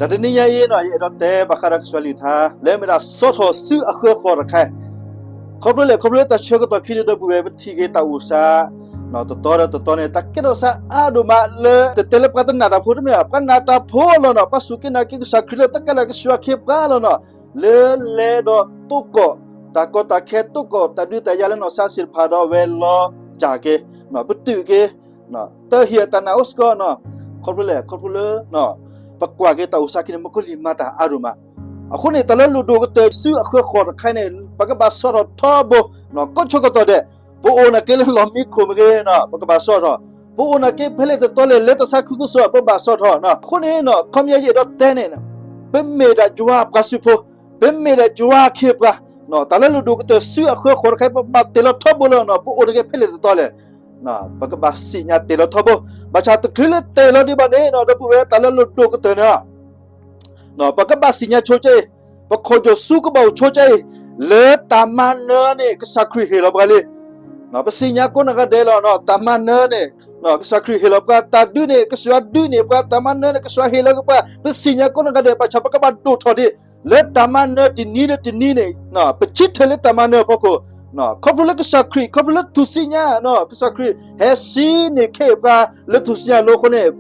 တၢ်တနံၤညါအံၤနီၤ ယအဲၣ်ဒိးတဲဘၣ်ဃးဒီးကစၢ်ယွၤကလုၢ်ကထါ လၢအမ့ၢ်ဒၣ်ဆီၣ်ထီၣ်စုအခၢဃီၤတခါ ခီဖျိလဲၣ် ခီဖျိလၢတၢ်ဆၢကတီၢ်ခံန့ၣ် ဒီပုၢ်ဝဲၢ် ပထံၣ်က့ၤတၢ်အိၣ်စါ တတီဒီးတတီန့ၣ် တၢ်ကဲထီၣ်စါအါဒိၣ်မးလၢ တတဲလၢပှၤတနာ်တၢ်ဖိတမ့ၢ်ဘၣ်, ပှၤနာ်တၢ်ဖိလီၤနီၤ, ပှၤစူၢ်က့ၤနာ်က့ၤကစၢ်ခရံာ်လီၤ, တၢ်ကဲထီၣ်ကစၢ်ခ့ပှၤလီၤနီၤ, လၢလဲၤဒီးတိၢ်ကီၢ် တၢ်ကီတၢ်ခဲ တိၢ်ကီၢ်တၢ်ဒုးတၢ်ယၤလၢနီၢ်သးသ့ၣ်တဖၣ်ဒီး ဝဲလီၤစၢ်က့ၤ ပတုာ်က့ၤ တၢ်ဟ့ၣ်အတၢ်နာ်အိၣ်စ့ၢ်ကီးနီၤ, ခီဖျိလဲၣ် ခီဖျိလၢ ပကွၢ်က့ၤတၢ်အိၣ်စါခံန့ၣ် မုၣ်ကီၤလံၢ်မၤတၢ်အါဒိၣ်မး, အဃိန့ၣ် တၢ်လၢလိၣ်ဒိၣ်ကတၢၢ်စုအခၢဃီၤတခါန့ၣ် ပကဘၣ်ဆီၣ်ထီၣ်ထီဘိ ကိးဆၢကတီၢ်ဒဲး ပအိၣ်နာ်က့လၢလီၢ်မံခိၣ်မ့ၢ်ဂ့ၤနီၤ ပကဘၣ်ဆီၣ်ထီၣ်, ပအိၣ်နာ်က့ဖဲလဲၣ်တတီလဲၣ် လၢတၢ်သးခုကစီၣ် ပဘၣ်ဆီၣ်ထီၣ်နီၤ, အဃိန့ၣ်နီၤ ခီပညီယအဲၣ်ဒိးတဲန့ၣ် ပမ့ၢ်ဒၣ်ယွၤပှၤစုဖိ, ပမ့ၢ်ဒၣ်ယွၤခ့ပှၤ, တၢ်လၢလိၣ်ဒိၣ်ကတၢၢ်စုအခၢဃီၤတခါ ပဘၣ်တဲာ်လီၤထီဘိလီၤနီၤ, ပအိၣ်နာ်က့ဖဲလဲၣ်တတီလဲၣ် ပကဘၣ်သ့ၣ်ညါတဲာ်လီၤထီဘိ, ဘၣ်ဆၣ်တချုးလၢတဲာ်လီၤဒံးဘၣ်န့ၣ်နီၤ ဒီပုၢ်ဝဲၢ် တၢ်လၢလိၣ်ဒိၣ်ကတၢၢ်န့ၣ် ပကဘၣ်သ့ၣ်ညါဆိက့ၤ, ပခီၣ်ယိၣ်ဆူကဘၣ်အိၣ်ဆိက့ၤ, လၢတၢ်မၤနၢၤန့ၣ် ကစၢ်ခရံာ်ဟ့ၣ်လီၤပှၤလံ. ပသ့ၣ်ညါကိးနီၢ်ဂၤဒဲးလီၤ, တၢ်မၤနၢၤန့ၣ် ကစၢ်ခရံာ်ဟ့ၣ်လီၤပှၤ, တၢ်ဒုးန့ၣ် ကစၢ်ယွၤဒုးန့ၢ်ပှၤ, တၢ်မၤနၢၤန့ၣ် ကစၢ်ယွၤဟ့ၣ်လီၤက့ၤပှၤ, ပသ့ၣ်ညါကိးနီၢ်ဂၤဒဲး, ဘၣ်ဆၣ်ပကဘၣ်ဒိၣ်ထီၣ်ဒံး လၢတၢ်မၤနၢၤတနံၤဒီးတနံၤန့ၣ်, ပဆၢထၢၣ်လၢတၢ်မၤနၢၤအဖီခိၣ်, ခီဖျိလၢကစၢ်ခရံာ်, ခီဖျိလၢထူၣ်စုညါ, ကစၢ်ခရံာ်ဟဲစံးန့ၢ်ခဲအံၤပှၤလၢထူၣ်စုညါအလိၤအဃိန့ၣ်,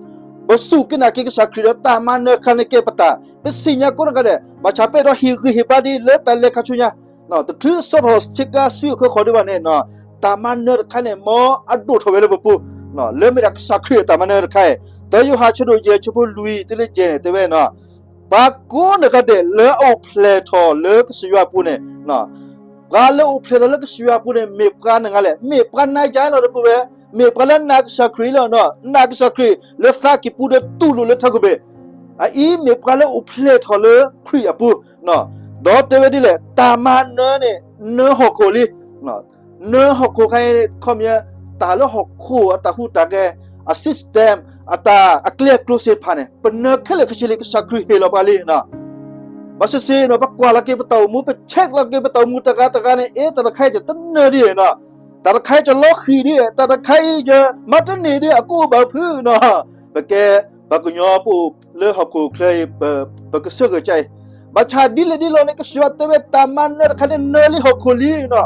ပစူၢ်က့ၤနာ်က့ၤကစၢ်ခရံာ်ဒီးတၢ်မၤနၢၤတခါန့ၣ်ကဲပတၢ်, ပသ့ၣ်ညါကိးနီၢ်ဂၤဒဲး, ဘၣ်ဆၣ်ပအဲၣ်ဒိးဟ့ၣ်ဂံၢ်ဟ့ၣ်ဘါဒံးလၢတၢ်လဲၤခါဆူညါ တချုးဆီၣ်ထီၣ်ဆ့ကၤစုအခၢဃီၤဒံးဘၣ်န့ၣ်, တၢ်မၤနၢၤတခါန့ၣ် မ်အဒိၣ်ထီၣ်ဝဲလၢပပူၤ, လၢမ့ၢ်ဒၣ်ကစၢ်ခရံာ်အတၢ်မၤနၢၤတခါအံၤ, ဒီးယိၤဟၣ်ဆၢဒိၣ်ယဲၢ်ဆၢဖိလွံၢ်တုၤလၢယဲၢ်န့ၣ် တဲဝဲနီၤ, ပှၤကိးနီၢ်ဂၤဒဲးလၢအအိၣ်ဖျဲၣ်ထီၣ်လၢကစၢ်ယွၤအပူၤန့ၣ်, ပှၤလၢအအိၣ်ဖျဲၣ်ထီၣ်လၢကစၢ်ယွၤအပူၤန့ၣ် မ့ၢ်ပှၤနဂၤလဲၣ်, မ့ၢ်ပှၤနာ်ယွၤလီၤ ဒီပုၢ်ဝဲၢ်, မ့ၢ်ပှၤလၢနာ်ကစၢ်ခရံာ်လီၤ, နာ်ကစၢ်ခရံာ်လၢသးကံၢ်ပူၤဒီးတူၢ်လိာ်လၢထးခိၣ်ဘ့ၣ်, အအံၤမ့ၢ်ပှၤလၢအိၣ်ဖျဲၣ်ထီၣ်လၢခရံာ်အပူၤ, ဒီးတဲဝဲဒ်လဲၣ်, တၢ်မၤနၢၤန့ၣ် နၢၤဟီၣ်ခိၣ်လံ နၢၤဟီၣ်ခိၣ်ခါအံၤန့ၣ် ခီပညီ တၢ်လၢဟီၣ်ခိၣ်အတၢ်ဟူးတၢ်ဂဲၤ, အ system, အတၢ်အကျဲအကျိၤသ့ၣ်တဖၣ်န့ၣ် ပနၢၤခဲလၢာ်ခဲဆ့လံ ကစၢ်ခရံာ်ဟ့ၣ်လီၤပှၤလံနီၤ. ဘၣ်ဆၣ်သ့ၣ်နီၤ ပကွၢ်လီၤက့ၤပတၢ်အိၣ်မူ, ပ check လီၤက့ၤပတၢ်အိၣ်မူတဂၤတဂၤန့ၣ်, အ့ တၢ်တခါအံၤယတနၢၤဒံးနီၤ, တၢ်တခါအံၤယလီၤဃံၤဒံး, တၢ်တခါအံၤယမၤတန့ၢ်ဒံး, အကအိၣ်ဘၣ်ဖုးနီၤ. ပကဲ ပှၤကညီပအိၣ်လၢဟီၣ်ခိၣ်ချၢအံၤ ပကစၢၢ်ဂ့ၤကါအံၤ, ဘၣ်ဆၣ်ဒ်လဲၣ်ဒ်လဲၣ်န့ၣ် ကစၢ်ယွၤတဲဝဲတၢ်မၤနၢၤတခါန့ၣ် နၢၤလံဟီၣ်ခိၣ်လံနီၤ.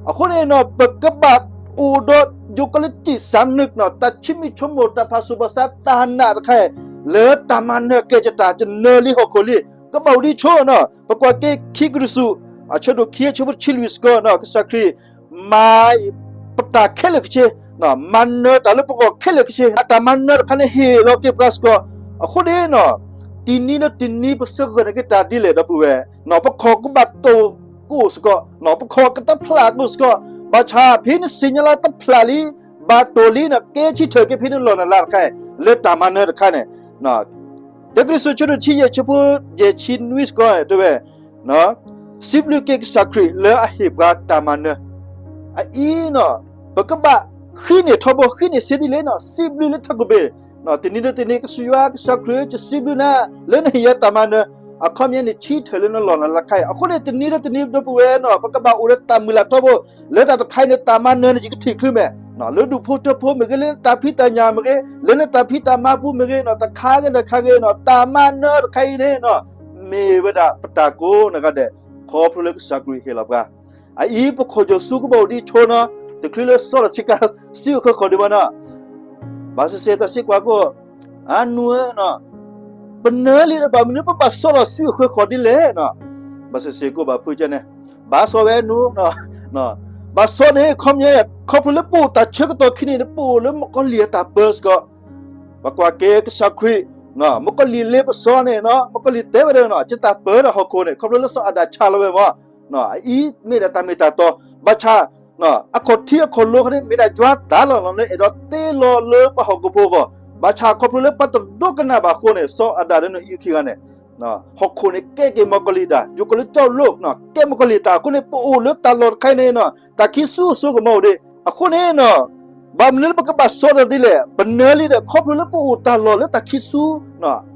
အဃိန့ၣ်နီၤ ပကဘၣ်အိၣ်ဒီး ယိၤကလံးစံးစၢ်နုာ်နီၤ တၢ်ဆံမံၤဆိကမိၣ် တၢ်ဖးဆူၣ်ဘၣ်ဆၣ် တၢ်နာ်တခါအံၤ လၢတၢ်မၤနၢၤကဲကတၢၢ် ယနၢၤလံဟီၣ်ခိၣ်လံ. ကဘၣ်အိၣ်ဒံးဆိနီၤ. ပကွၢ်က့ၤခံကရံၣ်သူး အဆၢဒိၣ်ခံအဆၢဖိတဆံလွံၢ်စ့ၢ်ကီးနီၤ ကစၢ်ခရံာ် မၤပတၢ်ခဲလၢာ်ခဲဆ့, မၤနၢၤတၢ်လၢပဂီၢ်ခဲလၢာ်ခဲဆ့, အတၢ်မၤနၢၤတခါန့ၣ်ဟ့ၣ်လီၤက့ၤပှၤစ့ၢ်ကီး. အဃိန့ၣ်နီၤ တနံၤဒီးတနံၤ ပစၢၢ်ဂ့ၤန့ၢ်က့ၤတၢ်ဒ်လဲၣ်ဒီပုၢ်ဝဲၢ်, ပခီၣ်ကဘၣ်တိၢ်ကအိၣ်စ့ၢ်ကီး, ပခီၣ်ကတဖျးကအိၣ်စ့ၢ်ကီး, ဘၣ်ဆၣ်ဖဲနသ့ၣ်ညါလၢတဖျးလံ ဘၣ်တိၢ်လံန့ၣ် ကဲဆံထၢၣ်က့ၤဖဲနလီၢ်နလၤတခါအံၤ လၢတၢ်မၤနၢၤတခါန့ၣ် တၢကရံၣ်သူး ဆၢဒိၣ်ဆံယဲၢ် ဆၢဖိယဲၢ်ဆံနွံစ့ၢ်ကီး တဲဝဲ, စံးဘျုးက့ၤကစၢ်ခရံာ်လၢအဟ့ၣ်ပှၤတၢ်မၤနၢၤ. အအံၤနီၤ ပကဘၣ်ဃ့န့ၢ်ထီဘိ ဃ့န့ၢ်စ့ဒ်လဲၣ်နီၤ စံးဘျုးလၢထးခိၣ်ဘ့ၣ်, တနံၤဒီးတနံၤ ကစၢ်ယွၤ ကစၢ်ခရံာ် ယစံးဘျုးနၤ လၢနဟ့ၣ်ယၤတၢ်မၤနၢၤ, အခီပညီန့ၣ် ဆံထၢၣ်လၢနလီၢ်နလၤတခါအံၤ. အဃိန့ၣ် တနံၤဒီးတနံၤ ဒီပုၢ်ဝဲၢ်နီၤ ပကဘၣ်အိၣ်ဒီးတၢ်မုၢ်လၢ်ထီဘိ လၢတၢ်တခါအံၤန့ၣ် တၢ်မၤနၢၤန့ၣ် ယကထံၣ်ချုးမဲာ် လၢဒူၣ်ဖိထၢဖိမ့ၢ်ဂ့ၤ, လၢနတၢ်ဖံးတၢ်ညၣ်မ့ၢ်ဂ့ၤ, လၢနတၢ်ဖံးတၢ်မၤပူၤမ့ၢ်ဂ့ၤနီၤ, တခါဂ့ၤတခါဂ့ၤနီၤ တၢ်မၤနၢၤတခါအံၤန့ၣ်နီၤ မ့ၢ်ဝဲဒၣ်ပတၢ်ကိးနီၢ်ဂၤဒဲး ခီဖျိလၢကစၢ်ခရံာ်ဟ့ၣ်လီၤပှၤ. အအံၤပခီၣ်ယိၣ်ဆူကဘၣ်အိၣ်ဒံးဆိနီၤ တချုးလၢဆီၣ်ထီၣ်ဆ့ကၤစုအခၢဃီၤဒံးဘၣ်နီၤ. ဘၣ်ဆၣ်စ့ၢ်တၢ်စံးကွၢ်ကီး အနူဧၢနီၤ ပနၢၤလံဒီး ဘၣ်မနုၤလၢပဘၣ်ဆီၣ်ထီၣ်စုအခၢဃီၤဒ်လဲၣ်နီၤ. ဘၣ်ဆၣ်စ့ၢ်ကီးဘၣ်ဖုးကဲန့ၣ် ဘၣ်ဆီၣ်ဝဲနူ ဘၣ်ဆီၣ်န့ၣ် ခီပညီ ခီဖျိလၢပအိၣ်တၢ်ဆၢကတီၢ်ခံန့ၣ် ပအိၣ်လၢမုၣ်ကီၤလံၢ်အတၢ်ပၢစ့ၢ်ကီး. ပကွၢ်က့ၤကစၢ်ခရံာ် မုၣ်ကီၤလံၢ်လ့ပစီန့ၣ်နီၤ မုၣ်ကီၤလံၢ်တဲဝဲဒၣ်နီၤ ယတၢ်ပၢဒီးဟီၣ်ခိၣ်န့ၣ် ခီဖျိလၢစီၤအၤဒၣ်ဆါလီၤဝဲမး အအံၤမ့ၢ်ဒၣ်တၢ်မ့ၢ်တၢ်တီ ဘၣ်ဆၣ် အခီၣ်ထံးအခီၣ်လိၤခီန့ၣ် မ့ၢ်ဒၣ်ယွၤတၢ်လီၤလီၤလၢအဲၣ်ဒိးတ့လီၤလၢပှၤဟီၣ်ခိၣ်ဖိအဂီၢ်, ဘၣ်ဆၣ်ခီဖျိလၢပှၤတဒိကနၣ်ဘၣ်အဃိန့ၣ် စီၤအၤဒၣ်ဒီးနအံၤခံဂၤန့ၣ် ဟီၣ်ခိၣ်န့ၣ်ကဲက့ၤမုၣ်ကီၤလံၢ်တၢ် ယိၤကီၤလံၢ်ကၠီၣ်လိ ကဲမုၣ်ကီၤလံၢ်တၢ်အဃိန့ၣ် ပအိၣ်လၢတၢ်လီၢ်တခါအံၤန့ၣ် တၢ်ခံးဆူအစိကမီၤအိၣ်ဒံး အဃိန့ၣ် ဘၣ်မနုၤလၢပကဘၣ်ဆီၣ်ဒီးဒ်လဲၣ် ပနၢၤလံဒီး ခီဖျိလၢပအိၣ်တၢ်လီၢ်လၢတၢ်ခံးဆူ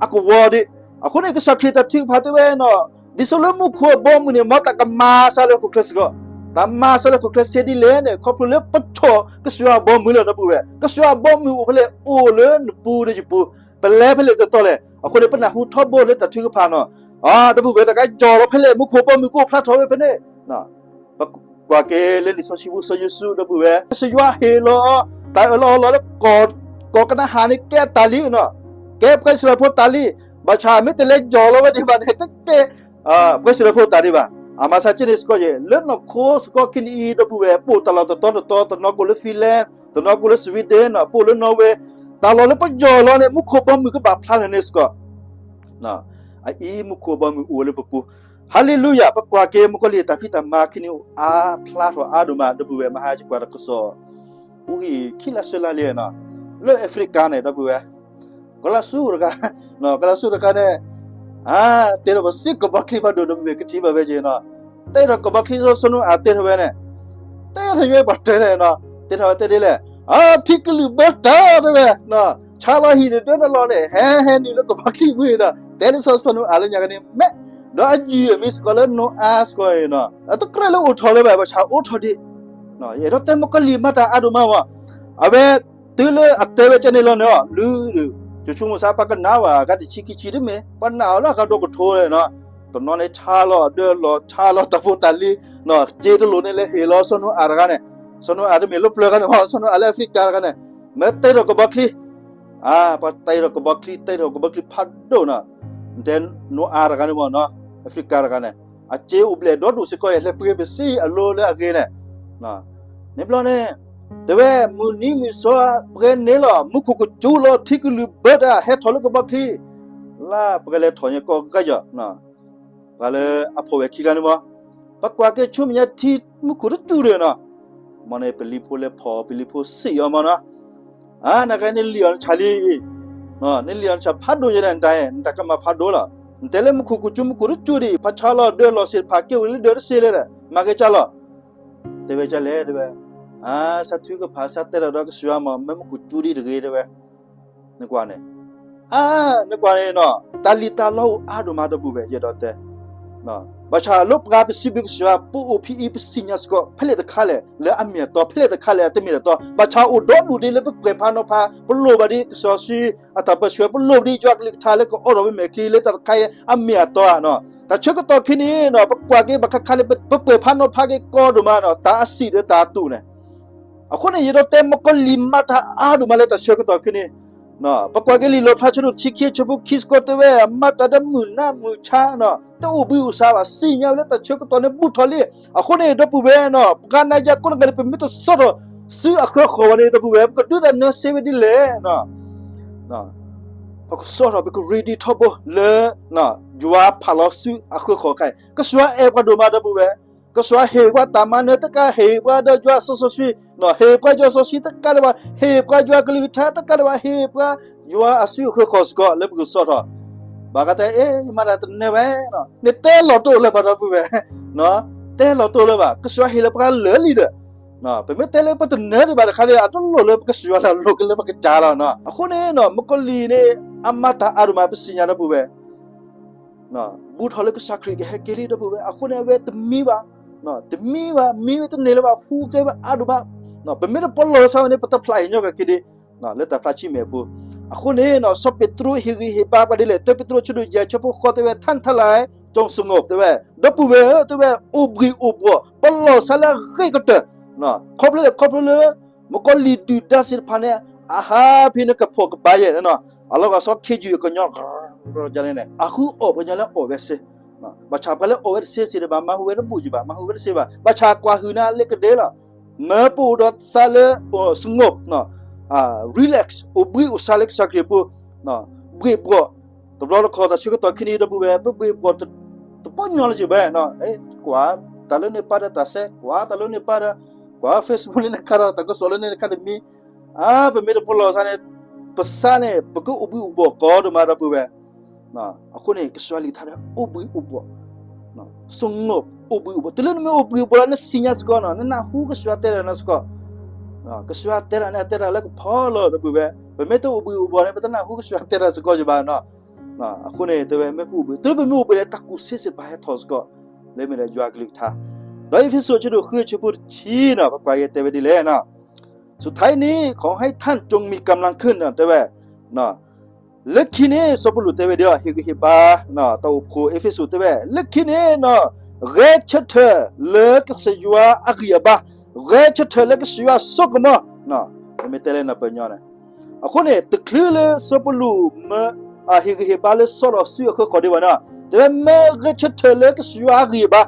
အကဝီၤဒံး, အဃိန့ၣ် ကစၢ်ခရံာ်တၢ်ထုကဖၣ်တဲဝဲနီၤ ဒ်သိးလၢမူခိၣ်အဘီအမုၢ်န့ၣ် မ်တၢ်ကမၤစၢ်လၢဟီၣ်ခိၣ်ချၢစ့ၢ်ကီး, တၢ်မၤစၢၤလၢခိၣ်ချၢစ့ဒ်လဲၣ်န့ၣ် ခီဖျိလၢပထီၣ်ကစၢ်ယွၤဘီမုၢ်လီၤ ဒီပုၢ်ဝဲၢ်. ကစၢ်ယွၤဘီမုၢ်အိၣ်ဖဲလဲၣ်, အိၣ်လၢနပူၤဒီးယပူၤ, ပလဲၤဖဲလဲၣ်တတီၤလဲၣ်. အဃိန့ၣ် ပနၢ်ဟူထီဘိလၢတၢ်ထုကဖၣ်နီၤ. အ ဒီပုၢ်ဝဲၢ် တၢ်ကယီၤလီၤဖဲလဲၣ်, မူခိၣ်ဘီမုၢ်ကအိၣ်ဖျါထီၣ်ဝဲဖဲန့ၣ် ပကွၢ်က့ၤလၢလံာ်စီဆှံပူၤစီၤယိၤၡူ ဒီပုၢ်ဝဲၢ်, ကစၢ်ယွၤဟ့ၣ်လီၤ တၢ်အၢၣ်လီၤအီလီၤလၢ ကီၢ်ကနၤအၣ်န့ၣ် ကဲအတၢ်လံနီၤ, ကဲပှၤအံၣ်စရ့လးဖိတၢ်လံ. ဘၣ်ဆၣ်မ့ၢ်တလဲၤယီၤလီၤဝဲဒံးဘၣ်န့ၣ် တကဲ ပှၤအံၣ်စရ့လးဖိတၢ်ဒံးဘၣ်. အမၤဆါက့န့ၣ်စ့ၢ်ကီးယဲၢ် လၢနီၢ်ခိစ့ၢ်ကီး ခဲနံၣ်အံၤ ဒီပုၢ်ဝဲၢ် ပအိၣ်တၢ်လီၢ်တတီၤတတီၤ, တနီၤကအိၣ်လၢ Finland, တနီၤကအိၣ်လၢ Sweden နီၤ, ပအိၣ်လၢ Norway, တၢ်လီၢ်လၢပယီၤလီၤန့ၣ် မူခိၣ်ဘီမုၢ်ကဘၣ်ဖျါထီၣ်န့ၣ်စ့ၢ်ကီး အအံၤမူခိၣ်ဘီမုၢ်အိၣ်ဝဲလၢပပူၤ. ဟါလ့လူယၤ, ပကွၢ်က့ၤမုၣ်ကီၤလံၢ်တၢ်ဖံးတၢ်မၤ ခဲနံၣ်အါဖျါထီၣ်အါဒိၣ်မး ဒီပုၢ်ဝဲၢ်, မဟါယကွၢ်တၢ်ကစီၣ် ပူၤဟံၣ်ခံလါဆၢလါလံနီၤ, လၢ Africa န့ၣ် ဒီပုၢ်ဝဲၢ်, ကီၤလၤစူတဂၤ, ကီၤလၤစူတဂၤန့ၣ် အါ တဲထီၣ်ပစံးကဘီချံဖးဒိၣ် ဒီပုၢ်ဝဲၢ် ကထံၣ်ဘၣ်ဝဲက့ၤနီၤ, တဲထီၣ်ကဘီချံစီၤနိအၤတဲထီၣ်ဝဲန့ၣ်, တဲထီၣ်ယဲပှၤတဲန့ၣ်နီၤ, တဲထီၣ်ဝဲတဲဒ်လဲၣ်, အါ ထံကလုာ်ဘၢတၢ်တဲဝဲ, ဆါလီၤဟံၣ်န့ၣ် ဒၢနလီၢ်န့ၣ် ဟဲဟဲနုာ်လၢကဘီချံဝံၤဒီး တဲလၢစီၤစီၤနိအၤလၢညါကန့ၣ် မဲာ်, ဒီးအယုၢ်အမံၤစ့ၢ်ကီးလၢနိအၤစ့ၢ်ကီးနီၤ, အတကြၢးလၢအိၣ်ထီၣ်လၢၤဘၣ်, ဘၣ်ဆၣ်အိးထီၣ်ဒံး ယအဲၣ်ဒိးတဲမုၣ်ကီၤလံၢ်မၤတၢ်အါဒိၣ်မးဝဲ, အဝဲတုၤလၢအတဲဝဲကန့ၣ်လီၤန့ၣ် လုၢ်ဒုး ယဆိကမိၣ်စ့ၢ် ပှၤကနၣ်ဝဲအဂၤတဆံခံဆံတမ့ၢ်, ပှၤနာ်အီၤလၢအဂၤဒီးကထိလီၤ, တနီၤန့ၣ်ဆါလီၤဒၢလီၤ ဆါလီၤတၢ်ဖိတၢ်လံၤ, စ့တလိာ်န့ၣ်လဲၤဟ့ၣ်လီၤစီၤနိအၤတဂၤန့ၣ်, စီၤနိအၤတမ့ၢ်လၢပျၢၤဂၤန့ၣ်မ့ၢ် စီၤနိအၤလၢ Africa တဂၤန့ၣ်, မ့ၢ်တဲထီၣ်ကဘီချံ အါ ပှၤတဲထီၣ်ကဘီချံ တဲထီၣ်ကဘီချံဖးဒိၣ်နီၤ, တဲနိအၤတဂၤန့ၣ်မ့ၢ်နီၤ Africa တဂၤန့ၣ်, အစ့အိၣ်ဘျဲၣ်ဒီဒူၣ်စ့ၢ်ကီး လဲၤပှ့ၤပစံးအလိၤလၢအဂ့ၤန့ၣ်, န့ၣ်ဘျီန့ၣ် တဲဝဲ မုၢ်နံၤမုၢ်သီ ပှဲၤန့ၣ်လီၤ မူခိၣ်ကစူၤလီၤ ထံကလုာ်ဘၢတၢ် ဟဲထီၣ်လၢကဘီချံ, လၢပှဲၤလဲၤထီၣ်ညါကီၢ်ဂၤယီၤ ပှၤလၢအဖှီၣ်ဝဲခံဂၤန့ၣ်မ့ၢ်, ပကွၢ်က့ၤဆူမဲာ်ညါထံမူခိၣ်တစူၤဒီးနီၤ, မ်န့ၣ်ပလံၤဖိလဲၤဖီၣ် ပလံၤဖိစံးအီၤမ့ၢ်နီၤ, အါ နကဲနလံာ်အီၤနဆၣ်လံ, နလံာ်အီၤနဆၣ်ဖးဒိၣ်ယဲၢ်န့ၣ် နတၢ် နတၢ်ကမၣ်ဖးဒိၣ်လီၤ, နတဲလၢမူခိၣ်ကစူၤ မူခိၣ်တစူၤဒံး ပှၤဆါလီၤဒၢလီၤသ့ၣ်တဖၣ် က့ၤအိၣ်လၢဒၢးတစ့လၢၤဒီး မၤက့ၤကၢ်လီၤ တဲဝဲကၢ်လဲၣ်တဲဝဲ, အါ စးထုကဖၣ် စးတဲထီၣ်ဒီးကစၢ်ယွၤမ့ၢ် မ့ၢ်မူခိၣ်ကစူၤဒံးတဂ့ၤတဲဝဲ, နကွၢ်န့ၣ်, အါ နကွၢ်န့ၣ်နီၤ တၢ်လံၣ်တၢ်လီအိၣ်အါဒိၣ်မးဒီပုၢ်ဝဲၢ် ယအဲၣ်ဒိးတဲ, ဘၣ်ဆၣ်လၢပှၤပစံးဘျုးကစၢ်ယွၤ ပအိၣ်ဖဲအံၤ ပသ့ၣ်ညါစ့ၢ်ကီး ဖဲလဲၣ်တခါလဲၣ် လၢအမ့ၢ်အတီ ဖဲလဲၣ်တခါလဲၣ် အတမ့ၢ်အတီ, ဘၣ်ဆၣ်အိၣ်ဒီဒူၣ်ဒံးလၢပပှဲၤဖးနီၤဖး ပလိၣ်ဘၣ်ဒံးကစၢ်စီဆှံ အတၢ်ပၢဆှၢ ပလိၣ်ဘၣ်ဒံးယွၤကလုၢ်ကထါလၢကအိးထီၣ်ပမဲာ်ချံ လၢတၢ်တခါအံၤ အမ့ၢ်အတီဧါနီၤ. တၢ်ဆၢကတီၢ်ခဲအံၤန့ၣ်နီၤ ပကွၢ်က့ၤဘၣ်ခါခါန့ၣ် ပပှဲၤဖးနီၤဖးက့ၤကီဒိၣ်မးနီၤ တၢ်အစံၣ်ဒီးတၢ်အတူးန့ၣ်, အဃိန့ၣ် ယအဲၣ်ဒိးတဲမုၣ်ကီၤလံၢ်မၤတၢ်အါဒိၣ်မးလၢတၢ်ဆၢကတီၢ်ခဲအံၤန့ၣ်, ပကွၢ်က့ၤလံာ်လီၣ်ဖျါဆၢဒိၣ်တဆံခံ ဆၢဖိခံစ့ၢ်ကီးတဲဝဲ မၤတၢ်ဒီးမုၢ်နၤမုၢ်ဆါနီၤ တအိၣ်ဘှံးအိၣ်သါဘၣ် သ့ၣ်ညါဝဲလၢတၢ်ဆၢကတီၢ်န့ၣ်ဘူးထီၣ်လံ. အဃိန့ၣ် ဒီပုၢ်ဝဲၢ်နီၤ ပှၤနၤယၤကိးဂၤဒဲး ပမ့ၢ်တဆီၣ်ထီၣ်စုအဃၢၤဃီၤဘၣ်န့ၣ် ဒီပုၢ်ဝဲၢ် ပကဒုးတၢ်နၢၤစ့ဝဲဒ်လဲၣ် ပကဆီၣ်ထီၣ် ပက ready ထီဘိလၢ ယွၤဖးလီၤစုအဃၢၤဃီၤခါအံၤ ကစၢ်ယွၤအဲၣ်ပှၤဒိၣ်မး ဒီပုၢ်ဝဲၢ်, ကစၢ်ယွၤဟ့ၣ်ပှၤတၢ်မၤနၢၤတကး ဟ့ၣ်ပှၤဒီးယွၤစီစီဆှံ, ဟ့ၣ်ပှၤယွၤစီဆှံတကးဒံးဘၣ် ဟ့ၣ်ပှၤယွၤကလုၢ်ကထါတကးဒံးဘၣ် ဟ့ၣ်ပှၤယွၤအစုအဃၢၤဃီၤစ့ၢ်ကီး လၢပကဆီၣ်ထီၣ် ဘၣ်ကတဲ အ့ ယမၤတၢ်တနၢၤဘၣ်, နတဲလီၤတအိၣ်လၢၤဘၣ် ဒီပုၢ်ဝဲၢ်, တဲလီၤတအိၣ်လၢၤဘၣ် ကစၢ်ယွၤဟ့ၣ်လီၤပှၤလၢာ်လံဒီး ပမ့ၢ်တဲလၢပတနၢၤဒံးဘၣ်တခါဒီး အတလိၣ်လၢပကစၢ်ယွၤလၢအလိၤကလၢပကစၢ်လီၤ. အဃိန့ၣ် မုၣ်ကီၤလံၢ်န့ၣ် အမၤတၢ်အါဒိၣ်မး ပသ့ၣ်ညါ ဒီပုၢ်ဝဲၢ်, ဘူးထီၣ်လၢကစၢ်ခရံာ်ကဟဲက့ၤလံ ဒီပုၢ်ဝဲၢ်, အဃိန့ၣ် အဝဲတမံဘၣ်, တမံဘၣ် မံဝဲတန့ၢ်လၢၤဘၣ် ဟူးဂဲၤဝဲအါဒိၣ်မး, ပမ့ၢ်တပလီၢ်စါဝဲန့ၣ် ပတဖျးဟ့ၣ်ညီက့ၤဒံး လၢတၢ်ဖျါဆံမဲာ်အပူၤ, အဃိန့ၣ် စီၤပ့းတရူးဟ့ၣ်ဂံၢ်ဟ့ၣ်ဘါပှၤဒ်လဲၣ်, တၢ်ပ့းတရူးဆၢဒိၣ်ယဲၢ်ဆၢဖိဃိးတဲဝဲ ထၢၣ်ထၢၣ်လၢ ကၠိၣ်စငိး တဲဝဲ, ဒီပုၢ်ဝဲၢ်ဧၢ တဲဝဲ အိၣ်ဘှံးအိၣ်ဘှီၣ် ပလီၢ်စါလၢအဂ့ၤကတၢၢ်, ခီဖျိလၢ ခီဖျိလၢ မုၣ်ကီၤလံၢ်ဒုၣ်ဒါသ့ၣ်တဖၣ်န့ၣ် အဟးဖဲန့ၣ်ကဖိးကဘါယဲၢ်န့ၣ်နီၤ, အလီၢ်ဂၤစီၤခ့ယုၢ်အကညီ န့ၣ် အဃုအီၣ်ပှၤကညီလၢအီၣ်ဝဲစ့, ဘၣ်ဆၣ်ပှၤလၢအီၣ်ဝဲတသ့စ့ၢ်ဒီး ဘၣ်မၤဟူးဝဲတဘူၣ်ယံၤဘၣ် မၤဟူးဝဲတသ့ဘၣ် ဘၣ်ဆၣ်ကွၢ်ဟုၣ်န့ၣ်လၢကဒဲလီၤ, မၢပအိၣ်ဒီးသးလၢ စငိး relax အိၣ်ဘှံးအိၣ်သါလၢကစၢ်ခရံာ်အပူၤ, ဘှ့ၣ်ဘှီၣ်, တဘျီတခီၣ်တၢ်ဆၢကတီၢ်ခဲအံၤ ဒီပုၢ်ဝဲၢ် ပဘှ့ၣ်ဘှီၣ် တပီညီလၢၤဘၣ်, ကွၢ်တၢ်လၢန့ၣ်ပၢ်ဒီးတၢ်ဆဲး ကွၢ်တၢ်လၢန့ၣ်ပၢ်ဒီး ကွၢ် Facebook လၢန့ၣ်ခါဒီး တၢ်ကစီၣ်လၢန့ၣ်ခါတမံၤ, အါ ပမ့ၢ်တပလီၢ်စါန့ၣ် ပသးန့ၣ် ပကအိၣ်ဘှံးအိၣ်ဘှီၣ်ကီဒိၣ်မး ဒီပုၢ်ဝဲၢ် အဃိန့ၣ် ကစၢ်ယွၤလံာ်ထါဒီး အိၣ်ဘှံးအိၣ်ဘှီၣ်, စငိး အိၣ်ဘှံးအိၣ်ဘှီၣ်, တုၤလၢနမ့ၢ်အိၣ်ဘှံးအိၣ်ဘှီၣ်လီၤ နသ့ၣ်ညါစ့ၢ်ကီးနီၤ နနၢ်ဟူကစၢ်ယွၤတဲတၢ်န့ၣ်စ့ၢ်ကီး, ကစၢ်ယွၤတဲတၢ်န့ၣ် အတဲတၢ်လၢကဖီလီၤ ဒီပုၢ်ဝဲၢ်, ပမ့ၢ်တအိၣ်ဘှံးအိၣ်ဘှီၣ်န့ၣ် ပတနၢ်ဟူကစၢ်ယွၤတဲတၢ်စ့ၢ်ကီးယဘၣ်နီၤ, အဃိန့ၣ် တဲဝဲမ့ၢ်ပအိၣ်ဘှံး တုၤလၢပမ့ၢ်အိၣ်ဘှံးန့ၣ် တၢ်ကူၣ်သ့စ့ၢ်ကီးဟဲထီၣ်စ့ၢ်ကီး, လၢမ့ၢ်ဒီးယွၤကလုၢ်ကထါ ဒီးအ့းဖ့းစူးအဆၢဒိၣ်ဃုအဆၢဖိတဆံန့ၣ် ပကွၢ်က့ၤတဲဝဲဒ်လဲၣ်န့ၣ်, สุดท้ายนี้ขอให้ท่านจงมีกำลังขึ้นန့ၣ် တဲဝဲ လၢခံန့ၣ် စီၤပီလူးတဲဝဲဒ်အံၤ ဟ့ၣ်ဂံၢ်ဟ့ၣ်ဘါ တၢ်အိၣ်ဖှိၣ်အ့းဖ့းစူးတဲဝဲ လၢခံန့ၣ် ဂဲၤဆၢထၢၣ်လၢကစၢ်ယွၤအဂံၢ်အဘါ, ဂဲၤဆၢထၢၣ်လၢကစၢ်ယွၤအစိကမီၤ, ပမ့ၢ်တဲလၢနၢ်ပၢၢ်ညီန့ၣ်, အဃိန့ၣ် တချုးလၢစီၤပီလူးမၢ ဟ့ၣ်ဂံၢ်ဟ့ၣ်ဘါလၢဆီၣ်လီၤစုအခၢဃီၤဒံးဘၣ်န့ၣ်, တဲဝဲမ့ၢ်ဂဲၤဆၢထၢၣ်လၢကစၢ်ယွၤအဂံၢ်အဘါ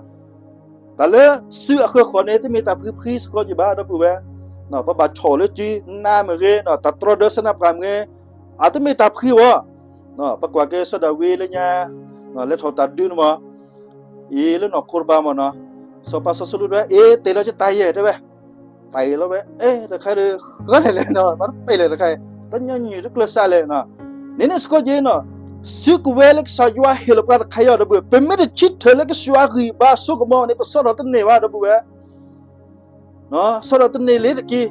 တၢ်လၢစုအခၢဃီၤန့ၣ် တမ့ၢ်တၢ်ဖှံဖှံစ့ၢ်ကီးက့ဘၣ် ဒီပုၢ်ဝဲၢ်, ပဘၣ်ဆီၣ်လၢစုနါမ့ၢ်ဂ့ၤ, တၢ်တြီဒၢစနၢပှၤမ့ၢ်ဂ့ၤ, အတမ့ၢ်တၢ်ဖှံဝဲ, ပကွၢ်က့ၤစီၤဒၤဝံးလၢညါ လဲၤထီၣ်တၢ်ဒုးန့ၣ်မး, အံၤလၢနီၢ်ခိတဘါမးန့ၣ်, စီၤပၤစီၤစီလူးတဲဝဲ အ့ တ့ၢ်လီၤကတၢ်ယဲၢ်တဲဝဲ, တၢ်အ့ၣ်လီၤဝဲ အဲ တခါဒီး ဃၢလဲၣ်လဲၣ်န့ၣ် မၤတပ့ၢ်လဲၣ်တခါ, တညီနုၢ်တကျၢၤစးလဲၣ်န့ၣ်, န့ၣ်န့ၣ်စ့ၢ်ကီးက့ၤန့ၣ်, စုကဝဲၤလၢကစၢ်ယွၤဟ့ၣ်လီၤပှၤတခါအံၤ ဒီပုၢ်ဝဲၢ်, ပမ့ၢ်တဆၢထၢၣ်လၢကစၢ်ယွၤအဂံၢ်အဘါအစိကမီၤန့ၣ် ပဆီၣ်ထီၣ်တန့ၢ်ဘၣ် ဒီပုၢ်ဝဲၢ် ဆီၣ်ထီၣ်တန့ၢ်လ့ၤတက့ၢ်, ခီ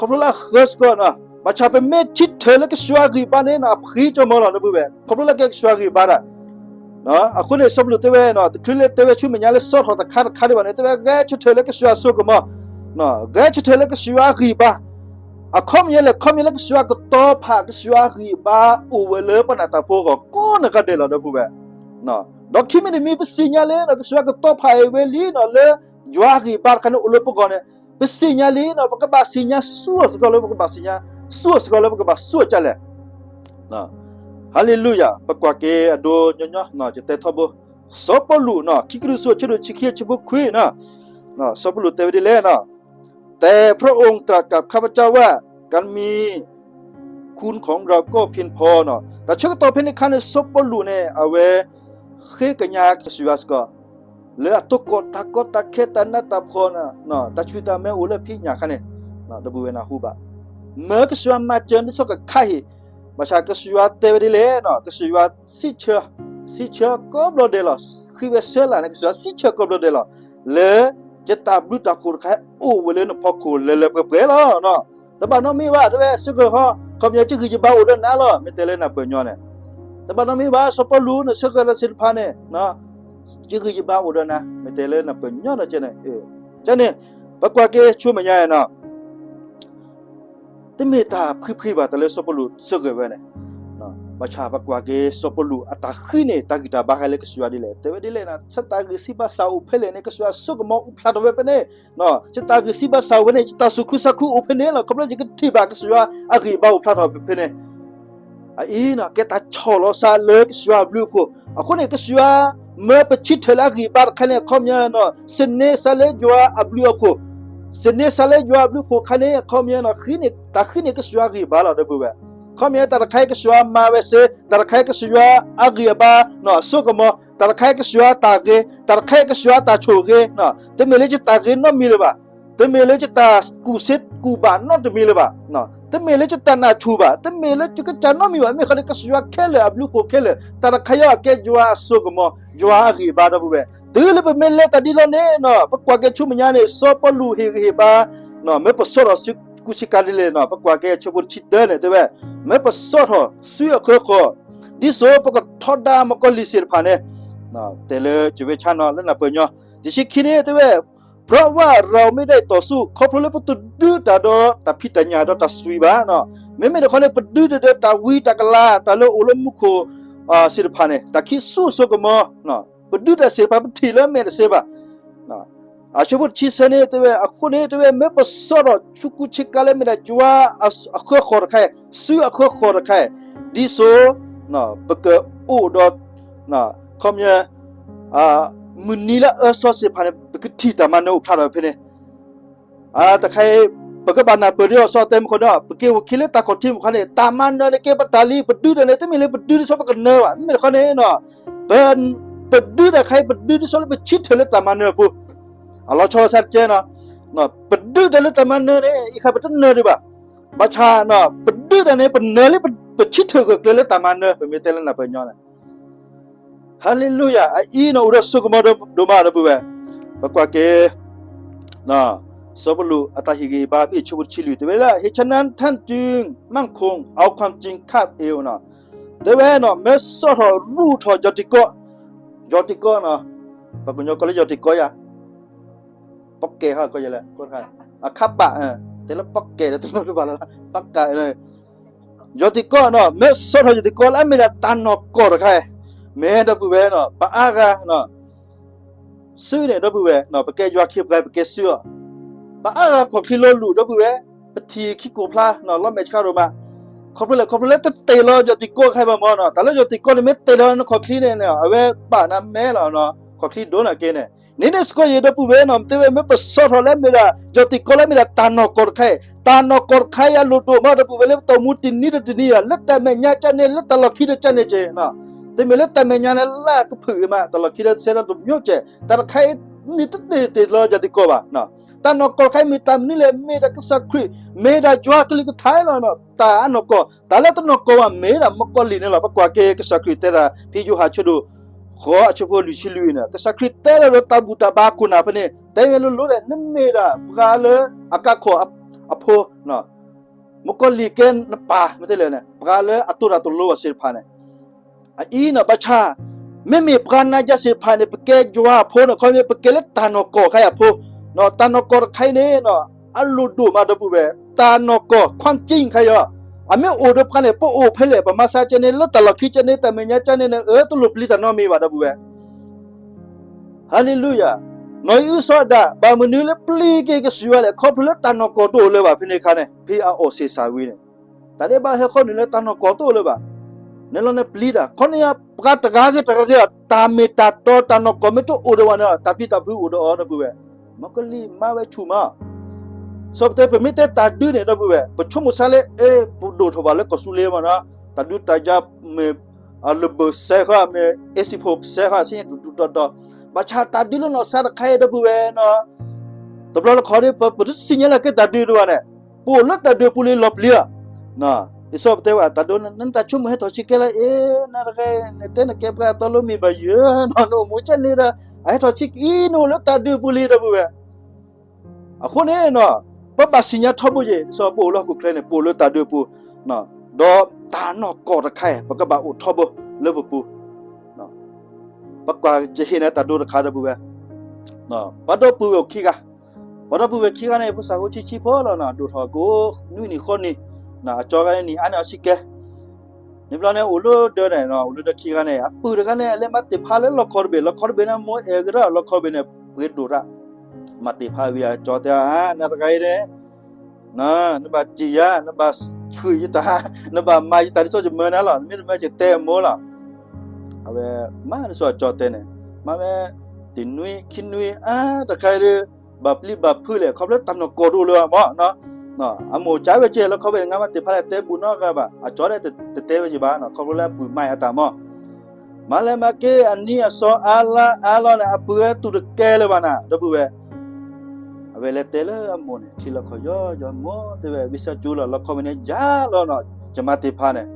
ဖျိလၢအဃၢၤစ့ၢ်ကီးန့ၣ်, ဘၣ်ဆၣ်ပမ့ၢ်ဆၢထၢၣ်လၢကစၢ်ယွၤအဂံၢ်အဘါန့ၣ် အဖှံကၠီမီၤလီၤ ဒီပုၢ်ဝဲၢ်, ခီဖျိလၢကဲကစၢ်ယွၤအဂံၢ်အဘါဒၣ်, အဃိန့ၣ် စီၤပီလူးတဲဝဲန့ၣ်, တချုးလၢတဲဝဲဆူမဲာ်ညါလၢဆီၣ်ထီၣ်တခါတခါဒံးဘၣ်န့ၣ် တဲဝဲဂဲၤဆၢထၢၣ်လၢကစၢ်ယွၤအစိကမီၤ, ဂဲၤဆၢထၢၣ်လၢကစၢ်ယွၤအဂံၢ်အဘါ, အခီပညီလဲၣ်, ခီပညီလၢကစၢ်ယွၤကတီၤဖး ကစၢ်ယွၤအဂံၢ်အဘါအိၣ်ဝဲလၢပှၤနၢ်တၢ်ဖိအဂီၢ် ကိးနီၢ်ဂၤဒဲးလီၤ ဒီပုၢ်ဝဲၢ်, ဒီးခံမံၤတမံၤ ပသ့ၣ်ညါလံန့ၣ် ကစၢ်ယွၤကတီၤဖးအဝဲလံန့ၣ် လၢယွၤအဂံၢ်အဘါတခါန့ၣ်အိၣ်လၢပဂီၢ်န့ၣ်, ပသ့ၣ်ညါလံန့ၣ် ပကဘၣ်သ့ၣ်ညါဆူအီၤစ့ၢ်ကီးလၢပကဘၣ်သ့ၣ်ညါ, ဆူအီၤစ့ၢ်ကီးလၢပကဘၣ်ဆူအီၤဒ်လဲၣ် ဟါလ့လူယၤ, ပကွၢ်က့ၤအဒိညီညီ, ယတဲထီဘိ, စီၤပီလူးန့ၣ် ခံကရံၣ်သူးအဆၢဒိၣ်ဆံခံအဆၢဖိခွံန့ၣ်, စီၤပီလူးတဲဝဲဒ်လဲၣ်န့ၣ်, แต่พระองค์ตรัสกับข้าพเจ้าว่า การมีคุณของเราก็เพียงพอန့ၣ်, တၢ်ဆၢကတီၢ်ဖဲန့ၣ်အခါန့ၣ် စီၤပီလူးန့ၣ် အဝဲ ဃ့ကညးကစၢ်ယွၤစ့ၢ်ကီး လၢအသကိးတၢ်ကီတၢ်ခဲတၢ်နးတၢ်ဖှီၣ်န့ၣ်, တၢ်ဆူၣ်တၢ်မဲအိၣ်လၢဖံးညၣ်အခါန့ၣ်, ဒီပုၢ်ဝဲၢ်နၢ်ဟူဘၣ်, မၢကစၢ်ယွၤမၤစၢၤန့ၣ်စ့ၢ်ကီးကခါအံၤ, ဘၣ်ဆၣ်ကစၢ်ယွၤတဲဝဲဒ်လဲၣ်န့ၣ်, ကစၢ်ယွၤစံးဆၢ, စံးဆၢကိးဘျီဒဲးလီၤ, ဃ့ဝဲဆၢလၢ်န့ၣ် ကစၢ်ယွၤစံးဆၢကိးဘျီဒဲးလီၤ, လၢယတၢ်ဘျုးတၢ်ဖှိၣ်တခါအိၣ်ဝဲလၢနဖီခိၣ်လၢလၢပှဲၤပှဲၤလီၤ. တဘၣ်နီတမံၤဘၣ် တဲဝဲ ဆၢကတီၢ် ခီပညီ ယဂံၢ်ယဘါအိၣ်ဒီးနၤလီၤ မ့ၢ်တဲလၢနၢ်ပၢၢ်ညီန့ၣ်, တဘၣ်နီတမံၤဘၣ် စီၤပီလူးန့ၣ် ဆၢကတီၢ်သ့ၣ်တဖၣ်န့ၣ် ယဂံၢ်ယဘါအိၣ်ဒီးနၤ မ့ၢ်တဲလၢနၢ်ပၢၢ်ညီန့ၣ်န့ၣ်, န့ၣ် ပကွၢ်က့ၤဆူမဲာ်ညါန့ၣ် တမ့ၢ်တၢ်ဖှံဖှံဘၣ် တၢ်လၢစီၤပီလူးဆၢဂ့ၤဝဲန့ၣ်, ဘၣ်ဆၣ်ပကွၢ်က့ၤစီၤပီလူးအတၢ်ဃ့န့ၣ် တၢ်ဂံၢ်တၢ်ဘါဟဲလၢကစၢ်ယွၤဒ်လဲၣ်, တဲဝဲဒ်လဲၣ်န့ၣ်, ယတၢ်ဂံၢ်စၢ်ဘါစၢ်အိၣ်ဖဲလဲၣ်န့ၣ် ကစၢ်ယွၤအစိကမီၤအိၣ်ဖျါထီၣ်ဝဲဖဲန့ၣ်, ယတၢ်ဂံၢ်စၢ်ဘါစၢ်အိၣ်ဖဲန့ၣ် ယတၢ်သူၣ်ခုသးခုအိၣ်ဖဲန့ၣ်လီၤ, ခီဖျိယကထံၣ်ဘၣ်ကစၢ်ယွၤအဂံၢ်အဘါအိၣ်ဖျါထီၣ်ဖဲန့ၣ် အအံၤန့ၣ် ကဲတၢ်ဆီၣ်လီၤသးလၢကစၢ်ယွၤအဘျုးအဖှိၣ်, အဃိန့ၣ် ကစၢ်ယွၤမၢပဆၢထၢၣ်လၢအဂံၢ်အဘါတခါန့ၣ် အခီပညီန့ၣ် သန့ၤသးလၢယွၤအဘျုးအဖှိၣ်, သန့ၤသးလၢယွၤအဘျုးအဖှိၣ်တခါန့ၣ် အခီပညီန့ၣ် ဃ့န့ၢ် တၢ်ဃ့န့ၢ်ကစၢ်ယွၤအဂံၢ်အဘါလီၤ ဒီပုၢ်ဝဲၢ်, အခီပညီ တၢ်တခါအံၤကစၢ်ယွၤမၤဝဲစ့ၢ်, တၢ်တခါအံၤကစၢ်ယွၤအဂံၢ်အဘါ အစိကမီၤ, တၢ်တခါအံၤကစၢ်ယွၤအတၢ်ဂ့ၤ, တၢ်တခါအံၤကစၢ်ယွၤအတၢ်ဆိၣ်ဂ့ၤ, တမ့ၢ်လၢယတၢ်ဂ့ၤနီတမံၤလၢၤဘၣ်, တမ့ၢ်လၢယတၢ်ကူၣ်စ့ကူၣ်ဘၣ်နီတမံၤလၢၤဘၣ်, တမ့ၢ်လၢယတၢ်နၢ်ဆူၣ်ဘၣ်, တမ့ၢ်လၢယကစၢ်နီတမံၤဘၣ်, မ့ၢ်ဃီန့ၣ် ကစၢ်ယွၤခဲလၢာ်အဘျုးအဖှိၣ်ခဲလၢာ်, တၢ်တခါအံၤအကဲယွၤအစိကမီၤ, ယွၤအဂံၢ်အဘါ ဒီပုၢ်ဝဲၢ်, တုၤလၢပမ့ၢ်လဲၤတၢ်ဒ်လဲၣ်န့ၣ် ပကွၢ်က့ၤဆူမဲာ်ညါန့ၣ် စီၤပီလူးဟ့ၣ်ဂံၢ်ဟ့ၣ်ဘါ မ့ၢ်ပဆီၣ်ထီၣ်ကူစ့ကၤဒ်လဲၣ်န့ၣ် ပကွၢ်က့ၤအဆၢဖိတဆံတၢန့ၣ် တဲဝဲ, မ့ၢ်ပဆီၣ်ထီၣ်စုအခၢဃီၤ, ဒ်သိးပကထီဒါမကီၢ်လံာ်သ့ၣ်တဖၣ်န့ၣ်, တဲလၢကဝဲဆါနီၤလၢနၢ်ပၢၢ်ညီ, တဆံခံန့ၣ် တဲဝဲ, เพราะว่าเราไม่ได้ต่อสู้ ခီဖျိလၢပတဒုးတၢ်ဒီးတၢ်ဖံးတၢ်ညၣ်ဒီးတၢ်သွံၣ်ဘၣ်, မ့မ့ၢ်တခီန့ၣ် ပဒုးတၢ်ဒီးတၢ်ဝံတၢ်ကလၤ တၢ်လၢအိၣ်လၢမူခိၣ်သ့ၣ်တဖၣ်န့ၣ် တၢ်ခံးဆူၣ်စိကမီၤ, ပဒုးတၢ်သ့ၣ်တဖၣ်ပထံၣ်လၢမဲာ်တသ့ဘၣ် အဆၢဖိတဆံသၢန့ၣ် တဲဝဲ, အဃိန့ၣ် တဲဝဲ မ့ၢ်ပဆီၣ်ထီၣ်ဆူကူစ့ကၤလၢမ့ၢ်ဒၣ်ယွၤအဃၢဃီၤတခါအံၤ, စုအခၢဃီၤတခါအံၤ, ဒ်သိး ပကအိၣ်ဒီး ခီပညီ မုၢ်နံၤလၢအအၢစီသ့ၣ်တဖၣ်န့ၣ် ပကထံၣ်တၢ်မၤနၢၤအိၣ်ဖျါထီၣ်ဖဲန့ၣ် တခါအံၤ ပကဘၣ်နၢ်ပၢၢ်ဒ်အီၤ စီၤတဲမုၢ်ဃီဒီး ပက့ၤအိၣ်ခံလၢတၢ်ခီၣ်ထံးမုၢ်ဃီန့ၣ် တၢ်မၤနၢၤန့ၣ်ကဲပတၢ်လံ, ပဒုးတၢ်န့ၣ် တမ့ၢ်လၢပဒုးဒ်သိးပကနၢၤဘၣ်, မ့မ့ၢ်တခီန့ၣ် ပ ပဒုးတၢ်တခါအံၤ ပဒုးဒ်သိးလၢပဆၢထၢၣ်လၢတၢ်မၤနၢၤအပူၤ, အလီၤဆီလီၤဆါတကဲနီၤ, ပဒုးတၢ်လၢတၢ်မၤနၢၤန့ၣ် အံၤခါပတနၢၤဒံးဘၣ်, ဘၣ်ဆၣ် ပဒုးတၢ်န့ၣ် ပနၢၤလၢပဆၢထၢၣ်ဂၢၢ်ကျၢၤလၢတၢ်မၤနၢၤ ပမ့ၢ်တဲလၢနၢ်ပၢၢ်ညီန့ၣ် ဟါလ့လူယၤ, အအံၤန့ၣ် အိၣ်ဒီးစိကမီၤဒိၣ်မး ဒီပုၢ်ဝဲၢ်, ပကွၢ်က့ၤ စီၤပီလူးအတၢ်ဟ့ၣ်ဂံၢ်ဟ့ၣ်ဘါ ဖဲအဆၢဖိတဆံလွံၢ် တဲဝဲဒၣ်, เหตุฉะนั้นท่านจึงมั่นคง เอาความจริงคาดเอวန့ၣ်, တဲဝဲန့ၣ် မ့ၢ်ဆီၣ်ထီၣ်ရူၢ်ထီၣ်ယီၤတံၤကီး, ယီၤတံၤကီးန့ၣ် ပှၤကညီကိးလၢယီၤတံၤကီးယၤ, ပီၣ်ကဲၣ်ဟီၣ်ကီယလဲၣ်, အခါပာ်, တဲလၢပီၣ်ကဲၣ်ဒီးတလိၣ်တဘၣ်လီၤ, ပီၣ်ကဲၣ်, ယီၤတံၢ်ကီၢ်နီၤ မ့ၢ်ဆီၣ်ထီၣ်ယီၤတံၢ်ကီၢ်လၢအမ့ၢ်ဒၣ်တၢ်နီၢ်ကီၢ်တခါ, မ့ၢ်ဒီပုၢ်ဝဲၢ်နီၤ ပအါဂၤ စုန့ၣ် ဒီပုၢ်ဝဲၢ်, ပကဲယွၤခ့ပှၤ ပကဲစုအီၤ, ပအါဂၤခီၣ်ချံလီၤလူၤ ဒီပုၢ်ဝဲၢ်, ပထံၣ်ခံကိၢ်ဖျါ လီၤမဲာ်ဆှးဒိၣ်မး, ခီဖျိလဲၣ် ခီဖျိလၢတတ့ၢ်လီၤယီၤတံၢ်ကီၢ်ခဲဘၣ်မၢ်နီၤ, တၢ်လၢယီၤတံၢ်ကီၢ်န့ၣ်မ့ၢ်တ့ၢ်လီၤနခီၣ်ချံန့ၣ် အဝဲပာ်နၤမဲလီၤ, ခီၣ်ချံဒိၣ်နၤက့န့ၣ်, န့ၣ်န့ၣ်စ့ၢ်ကီးယဲ ဒီပုၢ်ဝဲၢ်နီၤ မ့ၢ်တဲဝဲမ့ၢ်ပဆီၣ်ထီၣ်လၢမ့ၢ်ဒၣ် ယီၤတံၢ်ကီၢ်လၢမ့ၢ်ဒၣ်တၢ်နီၢ်ကီၢ်တခါအံၤ, တၢ်နီၢ်ကီၢ်တခါအံၤအလိၣ်ဒိၣ်မး ဒီပုၢ်ဝဲၢ် လၢပတၢ်အိၣ်မူတနံၤဒီးတနံၤအံၤ လၢတၢ်မဲာ်ညါကန့ၣ် လၢတၢ်လီၢ်ခံဒီးကန့ၣ်က့နီၤ, တမ့ၢ်လၢတၢ်မဲာ်ညါန့ၣ်လၢကဖုးအံၤမး တၢ်လီၢ်ခံဒီးစဲဒီးတမ့ၢ်ကဲ, တၢ်တခါအံၤ မ့ၢ်တန့ၢ်တ့ၢ်လီၤယီၤတံၢ်ကီၢ်ဘၣ်, တၢ်နီၢ်ကီၢ်တခါအံၤမ့ၢ်တၢ်မနုၤလဲၣ်, မ့ၢ်ဒၣ်ကစၢ်ခရံာ်, မ့ၢ်ဒၣ်ယွၤကလုၢ်ကထါလီၤ, တၢ်အနီၢ်ကီၢ်, တၢ်လၢတနီၢ်ကီၢ်ဘၣ် မ့ၢ်ဒၣ်မုၣ်ကီၤလံၢ်န့ၣ်လီၤ, ပကွၢ်က့ၤကစၢ်ခရံာ်တဲဒၣ် ဖဲယိၤဟၣ်ဆၢဒိၣ် ဃိးအဆၢဖိလွံၢ်ဆံလွံၢ်န့ၣ် ကစၢ်ခရံာ်တဲလီၤဒီးတၢ်ဘူၣ်တၢ်ဘါအခိၣ်နၢ်ဖဲန့ၣ် တဲဝဲလိၤလိၤဒၣ် နမ့ၢ်ဒၣ်ပှၤလၢအကါခီၣ်အဖိ, မုၣ်ကီၤလံၢ်ကဲနပၢ် မ့ၢ်တဲလဲၣ်န့ၣ် ပှၤလၢအတိၢ်တၢ်တလိၤဘၣ်သ့ၣ်တဖၣ်န့ၣ်, အအံၤနီၤ ဘၣ်ဆၣ် မ့မ့ၢ်ပှၤနၤယၤသ့ၣ်တဖၣ်န့ၣ် ပကဲယွၤအဖိန့ၣ် ခီမ့ၢ်ပကဲလၢတၢ်နီၢ်ကီၢ်တခါအံၤအဖိ, တၢ်နီၢ်ကီၢ်တခါအံၤန့ၣ် အလိၣ်ဒိၣ်မး ဒီပုၢ်ဝဲၢ်, တၢ်နီၢ်ကီၢ် ခွါကၠံၣ်ခါအံၤ, အမ့ၢ်အိၣ်ဒီးပှၤန့ၣ် ပအိၣ်ဖဲလဲၣ် ပမၤစၢၤကဲန့ၣ် လၢတၢ်လီၢ်ခံကဲန့ၣ် တၢ်မဲာ်ညါကဲန့ၣ် အၢ တလိၣ်ပျံၤတၢ်နီတမံၤဘၣ် ဒီပုၢ်ဝဲၢ် ဟါလ့လူယၤ, နီၢ်အံၤအုစီအဒၣ် ဘၣ်မနုၤလၢပျံၤက့ၤကစၢ်ယွၤလဲၣ်, ခီဖျိလၢတၢ်နီၢ်ကီၢ်တအိၣ်လၢၤဘၣ် ဖဲန့ၣ်အခါန့ၣ် ဖဲအအီၣ်ဆ့ၣ်စၢ်ဝံၤန့ၣ်, တၢ်ဒဲးဘးဟဲခီနုာ်လၢတၢ်နီၢ်ကီၢ်တအိၣ်လၢၤဘၣ်, န့ၣ်လီၤန့ၣ်ပျံၤတၢ် ခီန့ၣ် ပှၤတဂၤဂ့ၤတဂၤဂ့ၤ တၢ်မ့ၢ်တၢ်တီတၢ်နီၢ်ကီၢ်မ့ၢ်တအိၣ်ဒီးဝဲန့ၣ် တၢ်ပျံၤတၢ်ဖုးအိၣ်ဒီးအီၤ ဒီပုၢ်ဝဲၢ်, မုၣ်ကီၤလံၢ်မၤဝဲဆူၣ်မး စီၤပတဲ ပမ့ၢ်တဲတၢ်ဒုးန့ၣ် ဒီပုၢ်ဝဲၢ် ပဆိကမိၣ်ဆါလၢ အဲ ပဒိၣ်ထီၣ်ဘၣ်လၢကီၢ်သူလ့ၤမးနီၤ, တၢ်ဒုးတၢ်ယၤမ့ၢ် အလၢဘၢၣ်စဲဃီ မ့ၢ် A sixty-four စဲဃီ ဆ့ဒူၣ်ဒူၣ်ဒီးဒီး, ဘၣ်ဆၣ်တၢ်ဒုးလၢနီၢ်ကစၢ်တခါအံၤ ဒီပုၢ်ဝဲၢ်နီၤ, တဘျီလၢခီဒီး ပတသ့ၣ်ညါလၢကဲတၢ်ဒုးဒိၣ်ဘၣ်န့ၣ်, ပအိၣ်လၢတၢ်ဒုးပူၤလံလီၤပျံၤလီၤ ဒ်သိးပတဲဝဲတၢ်ဒုး နတၢ်ဆိကမိၣ်ဟဲထီၣ်ဆံးကဲလၢ အ့ နတဂၤ နတဲနကဲပှၤအတီလိမ့ၢ်ဘၣ်ယဲနီၤ နအိၣ်မူကဲန့ၣ်ဒီး အဟဲထီၣ်ဆံးကဲ နအိၣ်လၢတၢ်ဒုးပူၤလံ ဒီပုၢ်ဝဲၢ်, အဃိန့ၣ်နီၤ, ပဘၣ်သ့ၣ်ညါထီဘိယဲၢ် ဒ်သိးပအိၣ်လၢဟီၣ်ခိၣ်ချၢန့ၣ် ပအိၣ်လၢတၢ်ဒုးပူၤ, ဒီးတၢ်နီၢ်ကီၢ်တခါအံၤ ပကဘၣ်အိၣ်ထီဘိလၢပပူၤ, ပကွၢ်ကဟ့ၣ်န့ၢ်တၢ်ဒုးတခါ ဒီပုၢ်ဝဲၢ်, ပှၤဒီပုၢ်ဝဲၢ်ခံဂၤ, ပှၤဒီပုၢ်ဝဲၢ်ခံဂၤန့ၣ် ဖိသၣ်ဖိဆံးဆံးဖိလီၤနီၤ ဒိၣ်ထီၣ်ကိးနွံနံၣ်ဃိးနံၣ်, အကၠီဂၤန့ၣ်နံၣ်အါန့ၢ်အီၤဆံးကဲ န့ၣ်ဘျီန့ၣ် အိၣ်လၢဒၢးန့ၣ် အိၣ်လၢဒၢးခံဂၤန့ၣ် အပုၢ်တဂၤန့ၣ် အလဲၤမၤတ့ၢ်ဖးလၢလီခီတဘ့ၣ် လီခီတဘ့ၣ်န့ၣ် မိၢ်အဲၣ်ကဒီး လီခီတဘ့ၣ်န့ၣ် ပှ့ၤဒိၣ်တၢ်, မၤတ့ၢ်ဖးဝံၤ အကၠီတဲ နတဂၤအံၤန့ၣ် နဘၣ်စံးယၤ နဘၣ်ဆူၣ်ယတၢ် နဘၣ်မၤယတၢ်ဒ်သိးယမၢနၤလီၤ နမ့ၢ်တမၢယတဲအမိၢ်လီၤ, အဝဲ မၤဒ်သိးအကၠီတဲန့ၣ်, မၤဝဲ တနွံခံနွံအါတခါဒီး ဘၣ်ပျံၤဘၣ်ဖုးလဲၣ် ခီဖျိတၢ်နီၢ်ကီၢ်တအိၣ်လၢၤဘၣ်မး, အမိၢ်ကၠီဝဲကဲ လီခီဘ့ၣ်န့ၣ် ငါမၤတ့ၢ်ဖးလဲၣ်တဲဘူးနီတဂၤဘၣ် အကၠီဒၣ်တတဲဝဲက့ၤဘၣ် ခီဖျိလၢအပုၢ်မၤအတၢ်မး မၤလဲၤမၤက့ၤအနံၤအစီၤအါလါအါလီၤန့ၣ် အပုၢ်ဝဲတူၢ်တကဲလၢၤဘၣ်နၤ ဒီပုၢ်ဝဲၢ်, အဝဲလဲၤတဲလၢအမိၢ်န့ၣ် ထံလီၢ်ခီယီယီမိၢ် တဲဝဲ ဝံသးစူၤလီၤ လီခီဘ့ၣ်န့ၣ်ယၤလီၤနီၤ ယမၤတ့ၢ်ဖးန့ၣ်,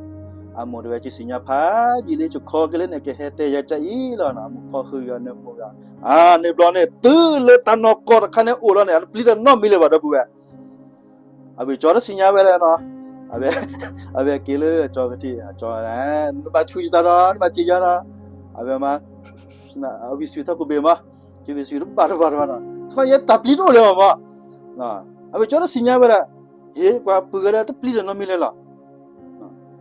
အမိၢ်တဲဝဲ ယသ့ၣ်ညါဖးယံာ်လံ ယခီက့ၤလၢန့ၣ် ကဟဲတဲယၤကအံၤလီၤနီၤ အမိၢ်ဖီဃုာ်ဂၤန့ၣ်မိၢ်ဂၤ, အန့ၣ်ဘျီန့ၣ် တုၤလၢတၢ်နီၢ်ကီၢ်တခါန့ၣ်အိၣ်လီၤန့ၣ် အတပျံၤတၢ်နီတမံၤလၢၤဘၣ် ဒီပုၢ်ဝဲၢ် အဝဲကၠီတသ့ၣ်ညါဝဲဒၣ်နီၤ, အဝဲ အဝဲက့ၤလၢအကၠီကထံၣ် အကၠီ နဘၣ်ဆူၣ်ယတၢ်ဒီး နဘၣ်စံးယၤနီၤ, အဝဲမၤ အဝံၤဆူၣ်ထီၣ်ကိးဘ့ၣ်မး, ကဝံၤဆူၣ်တဘၣ်တဘၣ်တဘၣ်နီၤ, သီယဲတၢ်ပျံၤတအိၣ်လၢၤဘၣ်မး, အဝဲကၠီတသ့ၣ်ညါဝဲဒၣ်, ဟ့ၣ် ပှၤပုၢ်ဂၤဒီးတပျံၤတၢ်နီတမံၤလၢၤလီၤ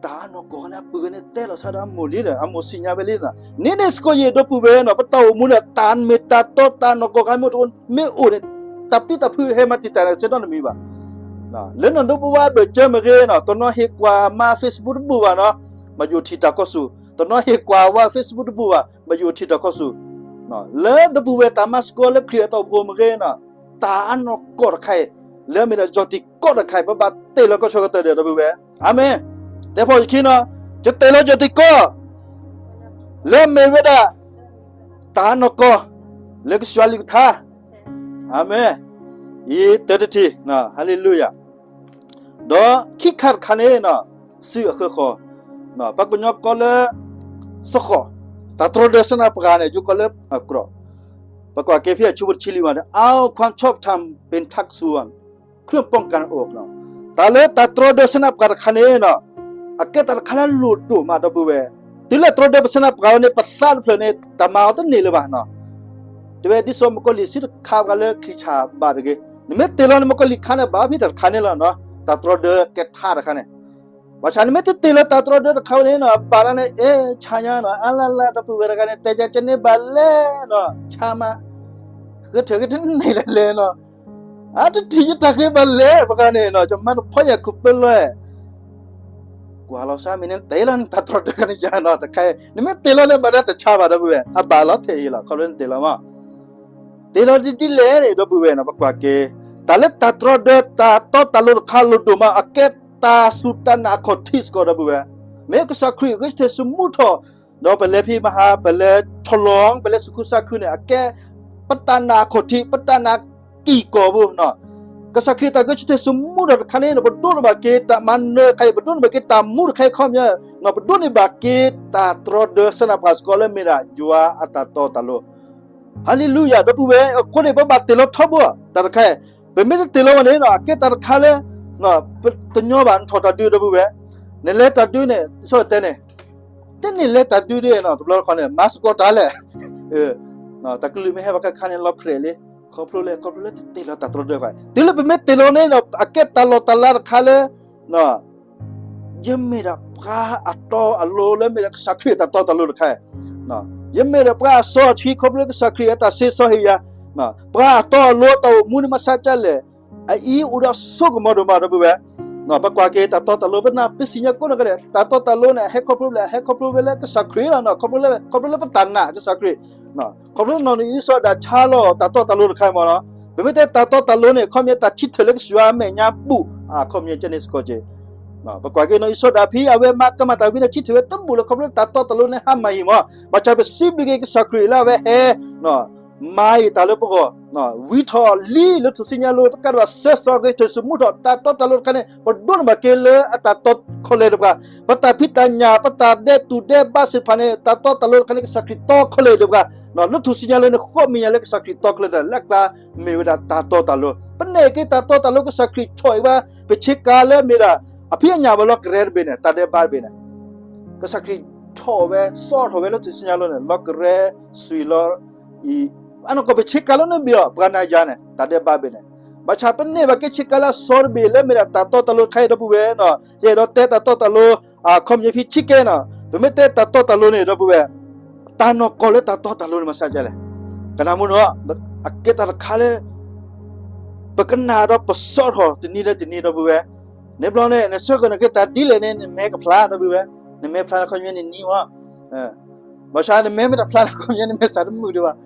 တၢ်နီၢ်ကီၢ်န့ၣ် အပုၢ်ဂၤန့ၣ် တဲလီၤဆါဒီးအမိၢ်လံဒီး အမိၢ်သ့ၣ်ညါဝဲလံဒီး န့ၣ်န့ၣ်စ့ၢ်ကီးယဲၢ်ဒီပုၢ်ဝဲၢ်နီၤ ပတၢ်အိၣ်မူဒီး တၢ်မ့ၢ်တၢ်တီတၢ်နီၢ်ကီၢ်ဂၤမ့ၢ်တအိၣ် မ့ၢ်အိၣ်န့ၣ် တၢ်ပျံၤတၢ်ဖုးဟဲမၤတံာ်တာ်န့ၣ် စဲနီတမံၤဘၣ်. လၢနီၢ်ဒိပဝါဘၢၣ်စၢၤမ့ၢ်ဂ့ၤနီၤ တနီၤဟ့ၣ်ကွၢ်မါ Facebook တဘူၣ်ဘၣ်နီၤ ဘၣ်ယိၣ်ထံၣ်တၢ်ကီၢ်စူၣ် တနီၤဟ့ၣ်ကွၢ်ဝါ Facebook တဘူၣ်ဘၣ် ဘၣ်ယိၣ်ထံၣ်တၢ်ကီၢ်စူၣ် လၢဒီပုၢ်ဝဲၢ်တၢ်မၤသကိးလၢခရံာ်အတၢ်အိၣ်ဖှိၣ်မ့ၢ်ဂ့ၤနီၤ တၢ်အနီၢ်ကီၢ်တခါအံၤ လၢအမ့ၢ်ဒၣ်ယီၢ်တံၢ်ကီၢ်တခါအံၤ ပဘၣ်တ့ၢ်လီၤကီၢ်ဆၢကတၢၢ်ဒီးဒီပုၢ်ဝဲၢ် အၤမ့ၣ်. တဲဖီၣ်ယခံနီၤ ယတ့ၢ်လီၤယီၢ်တံၢ်ကီၢ် လၢအမ့ၢ်ဝဲဒၣ် တၢ်နီၢ်ကီၢ် လၢကစၢ်ယွၤအကလုၢ်ကထါ အၤမ့ၣ်. ယတၢတထံၣ် ဟါလ့လူယၤ ဒီးခံခါတခါန့ၣ် စုအဃၢၤဃီၤ ပှၤကညီကိးလၢ စဃီၤ တၢ်တြီဒၢဆၢနၢ်ပှၤန့ၣ် ယိၤကိးလၢ ကြး ပကွၢ်က့ၤဖဲအဆၢဖိတဆံလွံၢ်မး เอาความชอบธรรมเป็นทักษะ เครื่องป้องกันอก တၢ်လၢတၢ်တြီဒၢဆၢနၢ်ပှၤတခါန့ၣ် အကဲတၢ်တခါလၢအလိၣ်ဒိၣ်မးဒီပုၢ်ဝဲၢ် တုၤလၢတြီဒၢပဆၢနၢ်ပှၤလီၤန့ၣ် ပသးတဖျၢၣ်န့ၣ် တၢ်မၤအီၤတန့ၢ်လၢၤဘၣ်နီၤ တဲဝဲဒ်သိးမုၣ်ကီၤလံၢ်ဆံတခါပှၤလၢချံၣ်ဆၣ်ဘၣ်တဂ့ၤ, နမ့ၢ်တ့ၢ်လီၤန့ၣ် မုၣ်ကီၤလံၢ်ခါန့ၣ် ဘၣ်ဖဲတၢ်တခါန့ၣ်လီၤ, တၢ်တြီဒၢကဲထါတခါန့ၣ်, ဘၣ်ဆၣ်နမ့ၢ်တတ့ၢ်လီၤတၢ်တြီဒၢတခါဝဲန့ၣ်နီၤ ဘၣ်ဒၣ်န့ၣ် အဲၣ်ဆါညါနီၤ အါလၢ်လၢ် ဒီပုၢ်ဝဲၢ်တဂၤန့ၣ် တဲယၤကန့ၢ်ဘၣ်လဲၣ်နီၤ ဆါမး ဂဲၤထၢၣ်ဂ့ၤတန့ၢ်လၢၤလဲၣ်နီၤ အတထံၣ်ယတၢ်ဃ့ဘၣ်လဲၣ် ပှၤဂၤန့ၣ်နီၤ ယမါတဖီယၤခုးပၢလီၤ ကွၢ်လီၤစၢ်မ့ၢ်န့ၣ် တ့ၢ်လီၤန့ၣ် တၢ်တြီဒၢကန့ၣ်ယၤနီၤ တခါအံၤ နမ့ၢ်တ့ၢ်လီၤန့ၣ် ဘၣ်ဒၣ်တဆါဘၣ် ဒီပုၢ်ဝဲၢ် အဘၣ်လီၤထဲအံၤလီၤ ခီဖျိနတ့ၢ်လီၤမး တ့ၢ်လီၤဒ်ဒ်လဲၣ်န့ၣ် ဒီပုၢ်ဝဲၢ်နီၤ ပကွၢ်က့ၤ တၢ်လၢတၢ်တြီဒၢတၢ်တီတၢ်လိၤတခါလိၤဒိၣ်မး အကဲတၢ်စူၢ်တၢ်နာ်အခီၣ်ထံးစ့ၢ်ကီး ဒီပုၢ်ဝဲၢ်, မ့ၢ်ကစၢ်ခရံာ်ဂဲၤဆၢထၢၣ်သမူထီၣ် ဒီးပလဲၤဖံးမဟါ ပလဲၤဆီၣ်လီၤ ပလဲၤသူၣ်ခုသးခုန့ၣ် အကဲ ပတၢ်နာ်အခီၣ်ထံး ပတၢ်နာ်ကံၢ်ကီၢ်ဖိ ကစၢ်ခရံာ်တၢ်ဂဲၤဆၢထၢၣ်သမူထီၣ်တခါန့ၣ် ပဒိးန့ၢ်ဘၣ်က့ၤတၢ်မၤနၢၤတခါအံၤ ပဒိးန့ၢ်ဘၣ်က့ၤတၢ်မူတခါအံၤခီပညီ ပဒိးန့ၢ်ဘၣ်က့ၤတၢ်တြီဒၢစဲနၢ်ပှၤစ့ၢ်ကီးလၢမ့ၢ်ဒၣ်ယွၤအတၢ်တီတၢ်လိၤ ဟါလ့လူယၤ ဒီပုၢ်ဝဲၢ်, အဃိန့ၣ် ပဘၣ်တ့ၢ်လီၤထီဘိ တၢ်တခါအံၤ, ပမ့ၢ်တတ့ၢ်လီၤဘၣ်န့ၣ် အကဲတၢ်တခါလၢ ပတညီဘၣ် နထီၣ်တၢ်ဒုး ဒီပုၢ်ဝဲၢ်, နလဲၤတၢ်ဒုးန့ၣ် စီၤတဲန့ၣ် တဲန့ၣ်လဲၤတၢ်ဒုးဒ်နီၤ တဘျီတခီန့ၣ် မၤသကိးတၢ်လဲၣ်, တၢ်ကလုၢ်မ့ၢ်ဟဲဘၣ်ခါခါန့ၣ် လီၤဖျဲးလံ, ခီဖျိလၢ ခီဖျိလၢတတ့ၢ်လီၤတၢ်တြီဒၢတခါ, တုၤလၢပမ့ၢ်တ့ၢ်လီၤန့ၣ် အကဲတၢ်လီၢ်တၢ်လၤတခါလၢ ယမ့ၢ်ဒၣ်ပှၤအတီအလိၤလၢမ့ၢ်ဒၣ်ကစၢ်ခရံာ်အတၢ်တီတၢ်လိၤတခါ, ယမ့ၢ်ဒၣ်ပှၤအစီအဆှံ ခီဖျိလၢကစၢ်ခရံာ်အတၢ်စ့စီဟ့ၣ်ယၤ, ပှၤအတီအလိၤတၢ်အိၣ်မူန့ၣ်မၤဆါကလဲၣ်, အအံၤအိၣ်ဒီးအစိကမီၤဒိၣ်မး ဒီပုၢ်ဝဲၢ်, ပကွၢ်က့ၤတၢ်တီတၢ်လိၤ ပနၢ်ပစံးညါကိးနီၢ်ဂၤဒဲး တၢ်တီတၢ်လိၤန့ၣ် အဟဲခီဖျိလၢ အဟဲခီဖျိဝဲလၢကစၢ်ခရံာ်လီၤ, ခီဖျိလၢ ခီဖျိလၢပတၢ်နာ်ကစၢ်ခရံာ် ခီဖျိလၢနီၢ်နီၢ်အံၤစီၤဒၣ်ဆါလီၤတၢ်တီတၢ်လိၤတခါမးနီၤ, ပမ့ၢ်တဲတၢ်တီတၢ်လိၤန့ၣ် ခီပညီတၢ်ဆံထၢၣ်လၢကစၢ်ယွၤအမဲာ်ညါဘူၣ်, အခီပညီကဲန့ၣ်စ့ၢ်ကီးက့ၤ, ပကွၢ်က့ၤနီၢ်အံၤစီၤဒၤဖံး အဝဲမၤကမၣ်တၢ်ဝံန့ၣ် ဆံထၢၣ်ဝဲတဘူၣ်လၢ ခီဖျိတၢ်တီတၢ်လိၤန့ၣ် ဟါမၢ်အံၤမး, ဘၣ်ဆၣ်ပစံးဘျုးက့ၤကစၢ်ခရံာ်လၢအဝဲဟဲ မၤအံၤတၢ်လၢပဂီၢ်, ဝံထီၣ်လံလၢထူၣ်စုညါလိၤ တကးဒံးဘၣ် စၢစီဂ့ၤထၢၣ် စူၣ်မူထီၣ် တၢ်တီတၢ်လိၤတခါန့ၣ် ပဒိးန့ၢ်ဘၣ်က့ၤလၢအတၢ်တီခီလဲၣ်တပှၤ, ပတၢ်ဖံးတၢ်ညၣ် ပတၢ်ဒဲးတူၢ်ဒဲးဘးသ့ၣ်တဖၣ်န့ၣ် တၢ်တီတၢ်လိၤတခါန့ၣ် ကစၢ်ခရံာ်တီခီလဲၣ်တပှၤ, လၢထူၣ်စုညါလိၤန့ၣ် ဃီမ့ၢ်ညါလၢကစၢ်ခရံာ်တီခီလဲၣ်တၢ် လၢအကျါမ့ၢ်ဝဲဒၣ်တၢ်တီတၢ်လိၤ, ပန့ၢ်က့ၤတၢ်တီတၢ်လိၤ ကစၢ်ခရံာ်ဆီၣ်အံၤဘၣ်, ပဆ့ကၤလၢမ့ၢ်ဒၣ် အဖံးအညၣ်ဘၣ်လီၤကရဲတဘ့ၣ်န့ၣ် တၢ်ဒဲးဘးတဘ့ၣ်န့ၣ် ကစၢ်ခရံာ်ဆီၣ်ဝဲ ဆီၣ်ထီၣ်ဝဲလၢထူၣ်စုညါလိၤန့ၣ် လီၤကရဲ စွံာ်လီၤအံၤ, အနီၢ်ကီၢ်ပဆ့ကၤလီၤန့ၣ်ဘ့ၣ်အီၤ ပှၤနၤယၤန့ၣ် တၢ်ဒဲးဘးတဘ့ၣ်န့ၣ်, ဘၣ်ဆၣ်ပန့ၢ်ဘၣ်က့ၤဆ့ကၤလၢအစီတဘ့ၣ်လၢမ့ၢ်ဒၣ်တၢ်တီတၢ်လိၤတခါအံၤ ဒီပုၢ်ဝဲၢ်နီၤ, ယအဲၣ်ဒိးတဲတၢ်တီတၢ်လိၤ အခီပညီဖဲဆံကဲနီၤ, ပမ့ၢ်တဲတၢ်တီတၢ်လိၤန့ၣ် ဒီပုၢ်ဝဲၢ်, တၢ်နီၢ်ကီၢ်လၢတၢ်တီတၢ်လိၤန့ၣ် မၤစၢၤလဲၣ်, ကနၣ်မုၢ်နီၤ, အကဲတၢ်တခါလၢ ပကနၣ်ဒီးပစိာ်ထီၣ်တနံၤလၢတနံၤ ဒီပုၢ်ဝဲၢ်, န့ၣ်ဘျီန့ၣ် နဆၢကတီၢ်န့ၢ်က့ၤတၢ်ဒ်လဲၣ်န့ၣ် နမဲာ်ကဖျါ ဒီပုၢ်ဝဲၢ်, နမဲာ်ဖျါန့ၣ် ခီပညီနနံၤမး ဘၣ်ဆၣ်နမဲာ်မ့ၢ်တဖျါန့ၣ် ခီပညီနမဲာ်စးတမုာ်ဒံးဘၣ်.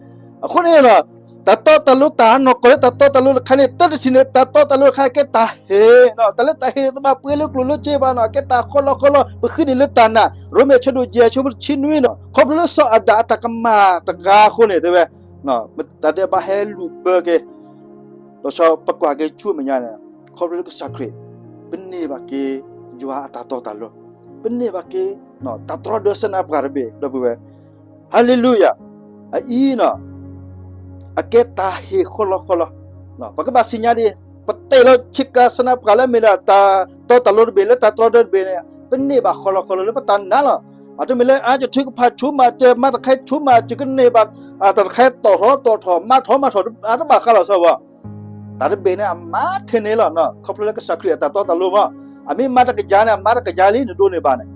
အဃိန့ၣ်ဒီး တၢ်တီတၢ်လိၤ တၢ်နီၢ်ကီၢ်လၢတၢ်တီတၢ်လိၤတခါန့ၣ် တၢ်တထံၣ်န့ၣ် တၢ်တီတၢ်လိၤတခါ ကဲတၢ်ဟ့ၣ်, တၢ်လၢတၢ်ဟ့ၣ်န့ၣ် တဘၣ်ပှ့ၤလၢကျိၣ်လၢစ့ဘၣ်နီၤ, ကဲတၢ်ဃီလီၤဃီလီၤ ပဃုန့ၢ်လၢတၢ်နာ်, ရိမ့ၤအဆၢဒိၣ်ယဲၢ် အဆၢဖိတဆံနွံနီၤ, ခီဖျိလၢစီၤအၤဒၣ်အတၢ်ကမၣ်တဂၤအဃိန့ၣ် တဲဝဲ တၢ်ဒဲးဘးဟဲလူၤဘၢက့ၤ ဒီးဆီပကွၢ်က့ၤဆူမဲာ်ညါန့ၣ်, ခီဖျိလၢကစၢ်ခရံာ် ပန့ၢ်ဘၣ်က့ၤ ယွၤအတၢ်တီတၢ်လိၤ, ပန့ၢ်ဘၣ်က့ၤ တၢ်တြီဒၢစဲနၢ်ပှၤတဘ့ၣ် ဒီပုၢ်ဝဲၢ်, ဟါလ့လူယၤ, အအံၤနီၤ, အကဲတၢ်ဟ့ၣ်ဃီလီၤဃီလီၤ, ပကဘၣ်သ့ၣ်ညါဒ်အံၤ, ပတ့ၢ်လီၤဆ့ကၤစဲနၢ်ပှၤလၢမ့ၢ်ဒၣ်တၢ်တီတၢ်လိၤတဘ့ၣ် လၢတၢ်တြီဒၢတဘ့ၣ်န့ၣ် ပန့ၢ်ဘၣ်ဃီလီၤဃီလီၤလၢပတၢ်နာ်လီၤ. အတမ့ၢ်လၢအါ ယထုကဖၣ်ဆိမးစၢၤ မၤတခါဆိမးစၢၤ ကန့ၢ်ဘၣ် တၢ်တခါတီၣ်ထီၣ်တီၣ်ထီၣ် မၤထီၣ်မၤထီၣ် အတဘၣ်ဃးလီၤစၢၤဘၣ်. တၢ်တဘ့ၣ်န့ၣ် အမၤထဲန့ၣ်လီၤ. ခီဖျိလၢကစၢ်ခရံာ်အတၢ်တီတၢ်လိၤမး, အမ့ၢ်မၤတကယၤန့ၣ် အမၤတကယၤလံ နဒိးန့ၢ်ဘၣ်န့ၣ်,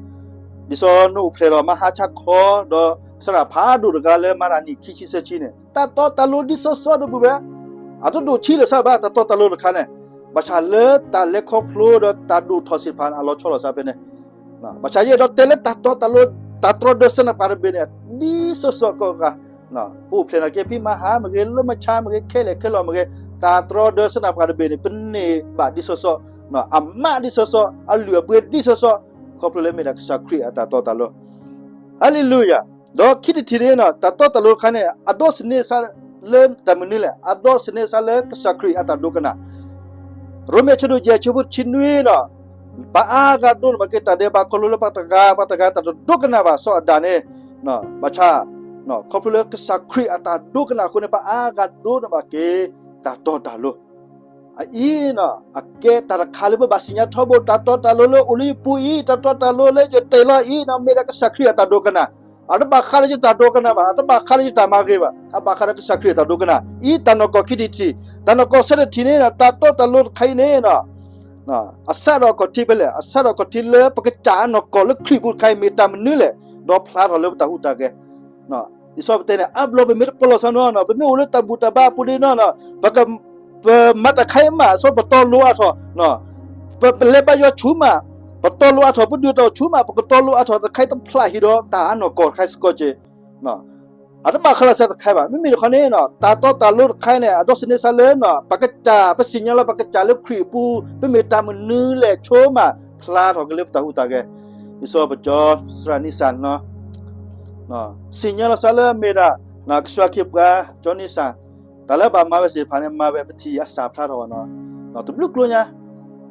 ဒ်သိးနအိၣ်ဖျဲၣ်လီၤ မၤဟါဆါခီ ဒီးသရၣ်ဖးဒိၣ်တဂၤလၢမၤတၢ်နံၣ်ခံဆံသၢဆံန့ၣ် တၢ်တီတၢ်လိၤဒ်သိးသိး ဒီပုၢ်ဝဲၢ်, အတဒိၣ်ဆံးလၢၤစၢ်ဘၣ် တၢ်တီတၢ်လိၤတခါန့ၣ်, ဘၣ်ဆၣ်လၢတၢ်လဲၤခီဖျိဒီးတၢ်ဒိၣ်ထီၣ်သ့ၣ်တဖၣ်န့ၣ် အလီၤဆီလိာ်သးဖဲန့ၣ် ဘၣ်ဆၣ်ယအဲၣ်ဒိးတဲလၢတၢ်တီတၢ်လိၤ တၢ်တြီဒၢစဲနၢ်ပှၤတဘ့ၣ်န့ၣ် ဒ်သိးသိးကီးဂၤ, ပအိၣ်ဖျဲၣ်န့ၣ်က့ၤ ဖံမၤဟါမ့ၢ်ဂ့ၤ လၢမဆါမ့ၢ်ဂ့ၤ ခဲလၢာ်ခဲလီၤမ့ၢ်ဂ့ၤ, တၢ်တြီဒၢစဲနၢ်ပှၤတဘ့ၣ်န့ၣ် ပန့ၢ်ဘၣ်ဒ်သိးသိး, အမးဒ်သိးသိး အလုၢ်အပှ့ၤဒ်သိးသိး, ခီဖျိလၢမ့ၢ်ဒၣ်ကစၢ်ခရံာ်အတၢ်တီတၢ်လိၤ ဟါလ့လူယၤ, ဒီးခံတထံၣ်န့ၣ် တၢ်တီတၢ်လိၤတခါန့ၣ် အဒိးသန့ၤစါလၢတၢ်မနုၤလဲၣ်, အဒိးသန့ၤစါလၢကစၢ်ခရံာ်အတၢ်ဒိကနၣ်, ရိမ့ၤအဆၢဒိၣ်ယဲၢ် အဆၢဖိတဆံနွံဒီး, ပအါဂၤဒိးန့ၢ်ဘၣ်က့ၤတၢ်ဒဲးဘးခီဖျိလၢပှၤတဂၤ ပှၤတဂၤတၢ်တဒိကနၣ်ဘၣ်စီၤအၤဒၣ်န့ၣ်, ဘၣ်ဆၣ်, ခီဖျိလၢကစၢ်ခရံာ်အတၢ်ဒိကနၣ်အဃိန့ၣ် ပအါဂၤဒိးန့ၢ်ဘၣ်က့ၤ တၢ်တီတၢ်လိၤ အအံၤ, အကဲတၢ်တခါလၢပဘၣ်သ့ၣ်ညါထီဘိ တၢ်တီတၢ်လိၤလၢအိၣ်လၢယပူၤအံၤ တၢ်တီတၢ်လိၤလၢယတ့ၢ်လီၤအံၤန့ၣ် မ့ၢ်ဒၣ်ကစၢ်ခရံာ်အတၢ်ဒိကနၣ် အတဘၣ်ဃးဒီးယတၢ်ဒိကနၣ်ဘၣ်, အတဘၣ်ဃးဒီးယတၢ်မၤဂ့ၤဘၣ်, အဘၣ်ဃးဒီးကစၢ်ခရံာ်အတၢ်ဒိကနၣ်. အံၤတၢ်နီၢ်ကီၢ်ခံထံၣ်တထံၣ်, တၢ်နီၢ်ကီၢ်ဆၢထံၣ်တထံၣ်န့ၣ် တၢ်တီတၢ်လိၤတခါအံၤန့ၣ် အစးဒီးအခီၣ်ထံးဖဲလဲၣ်, အစးဒီးအခီၣ်ထံးလၢပကစၢ်အနီၢ်ကီၢ်လၢခရံာ်ပူၤတခါအံၤ မ့ၢ်တၢ်မနုၤလဲၣ်, ဒီးဖျါထီၣ်လၢပတၢ်ဟူးတၢ်ဂဲၤ. ဒ်သိးပတဲန့ၣ် အါဘျီပမ့ၢ်တပလီၢ်ဆၢနီၤနီၤ, ပမ့ၢ်အိၣ်လၢတၢ်ဘူၣ်တၢ်ဘါအပူၤဒ်နီၤနီၤ, ပက ပမၤတၢ်တခါအံၤမး ဆိပတီလိၤအါထီၣ်, ပလဲၤဘါယွၤဆူၣ်မး, ပတီလိၤအါထီၣ် ပဒုးတၢ်ဆူၣ်မး, ပကတီလိၤအါထီၣ်တခါအံၤ တဖျါဟံၣ်ဒီးတၢ်အနီၢ်ကီၢ်တခါအံၤစ့ၢ်ကီးက့ၤ. အတဘၣ်ဃးလီၤစၢၤတခါဘၣ်. မ့မ့ၢ်တခီန့ၣ် တၢ်တီတၢ်လိၤတခါအံၤန့ၣ် အဒိးသန့ၤစးလၢ ပကစၢ် ပသ့ၣ်ညါလီၤပကစၢ်လၢခရံာ်အပူၤ ပမ့ၢ်တၢ်မနုၤလဲၣ် ဆိမး ဖျါထီၣ်က့ၤလၢပတၢ်ဟူးတၢ်ဂဲၤ. ဒ်သိးပကၠီသရၣ်နံၣ်စၢ်နီၤ သ့ၣ်ညါလီၤစၢ်လၢအမ့ၢ်ဒၣ် ကစၢ်ခ့ပှၤ ကၠီနံၣ်စၢ် တၢ်လၢအဘၣ်မၤဝဲသ့ၣ်တဖၣ်န့ၣ် မၤဝဲပထံၣ်အစၢ်ဖျါထီၣ်နီၤ, တဘျုးကျိညါ